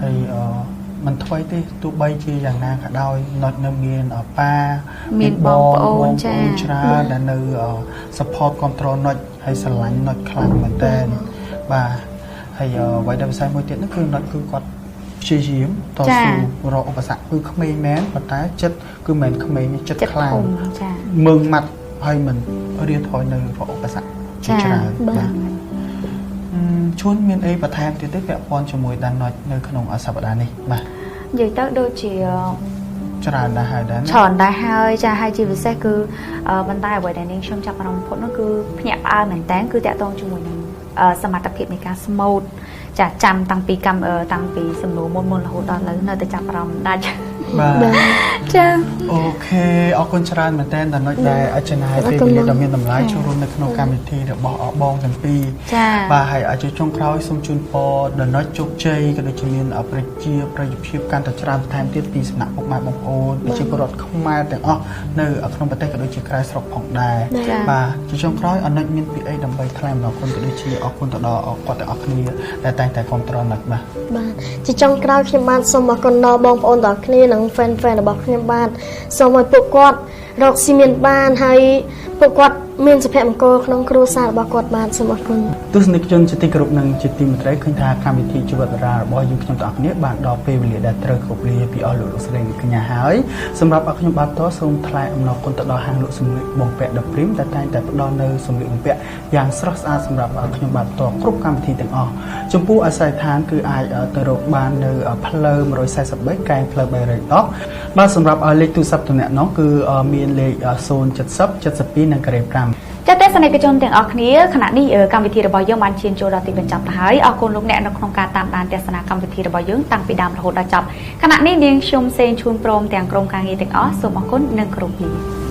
ហើយមិនថ្មីទេទោះបីជាយ៉ាងណាក៏ដោយនៅមានប៉ាមានបងប្អូនចាច្រើនដែលនៅ support control ណុចហើយស្រឡាញ់ណុចខ្លាំងមែនតើបាទហើយអ្វីដែលពិសេសមួយទៀតនោះគឺណុចគឺគាត់ព្យាយាមតស៊ូរកឧបសគ្គគឺក្មេងមែនប៉ុន្តែចិត្តគឺមិនក្មេងចិត្តខ្លាំងមើងម៉ាត់ហើយមិនរៀថយនៅរកឧបសគ្គជាច្រើនបាទជួនមានអីបន្ថែមទៀតទេពាក់ព័ន្ធជាមួយដានណុចនៅក្នុងសប្តាហ៍នេះបាទនិយាយទៅដូចជាច្រើនដែរហើយដែរច្រើនដែរហើយចាហើយជាពិសេសគឺបន្តែអ្វីដែលនាងខ្ញុំចាប់អារម្មណ៍បំផុតនោះគឺភ្ញាក់ផ្អើលមែនតើគឺតាក់ទងជាមួយនឹងសមត្ថភាពនៃការស្មូតចាចាំតាំងពីកម្មតាំងពីសំណួរមុនរហូតដល់ឥឡូវនៅតែចាប់អារម្មណ៍ដាច់ បាទ ចា OK អរគុណច្រើនមែនតើដល់នុចដែលអចំណាយពេលវេលាដ៏មានតម្លៃចូលរួមនៅក្នុងកម្មវិធីរបស់អបងទាំងពីរ ចា បាទហើយជាចុងក្រោយសូមជូនពរដល់នុចជោគជ័យក៏ដូចជាមានប្រជាប្រិយភាពកាន់តែច្រើនបន្ថែមទៀតពីសំណាក់ពុកម៉ែបងប្អូនប្រជាពលរដ្ឋខ្មែរទាំងអស់នៅក្នុងប្រទេសក៏ដូចជាក្រៅស្រុកផងដែរបាទជាចុងក្រោយអនុចមានពាក្យអីដើម្បីថ្លែងអំណរគុណក៏ដូចជាអរគុណទៅដល់គាត់ទាំងអស់គ្នាដែលតែងតែគាំទ្រនុចបាទ បាទជាចុងក្រោយខ្ញុំបាទសូមអរគុណដល់បងប្អូនទាំងអស់គ្នានិង fan fan របស់ខ្ញុំបាទសូមឲ្យពួកគាត់រកស៊ីមានបានហើយពួកគាត់មានសុភមង្គលក្នុងគ្រួសាររបស់គាត់បានសូមអរគុណ ទស្សនិកជនជាទីគោរពនិងជាទីមេត្រីឃើញថាកម្មវិធីជីវិតតារារបស់យើងខ្ញុំទាំងអស់គ្នាបានដល់ពេលវេលាដែលត្រូវគោរពលាពីអស់លោកលោកស្រីនិងកញ្ញាហើយសម្រាប់ខ្ញុំបាទតសូមថ្លែងអំណរគុណទៅដល់ហាងលក់សម្លៀកបំពាក់ The Prim ដែលតែងតែផ្ដល់នូវសម្លៀកបំពាក់យ៉ាងស្រស់ស្អាតសម្រាប់ខ្ញុំបាទតគ្រប់កម្មវិធីទាំងអស់ចំពោះអាស័យដ្ឋានគឺអាចទៅរកបាននៅផ្លូវ143កែងផ្លូវ310បាទសម្រាប់លេខទូរស័ព្ទទំនាក់នោះគឺមានលេខ070 72និងការ៉េ5 ចាទស្សនិកជនទាំងអស់គ្នាខណៈនេះកម្មវិធីរបស់យើងបានឈានចូលដល់ទីបញ្ចប់ទៅហើយអរគុណលោកអ្នកនៅក្នុងការតាមដានទស្សនាកម្មវិធីរបស់យើងតាំងពីដើមរហូតដល់ចប់ខណៈនេះនាងខ្ញុំសេងឈួនព្រមទាំងក្រុមការងារទាំងអស់សូមអរគុណនិងគោរពលា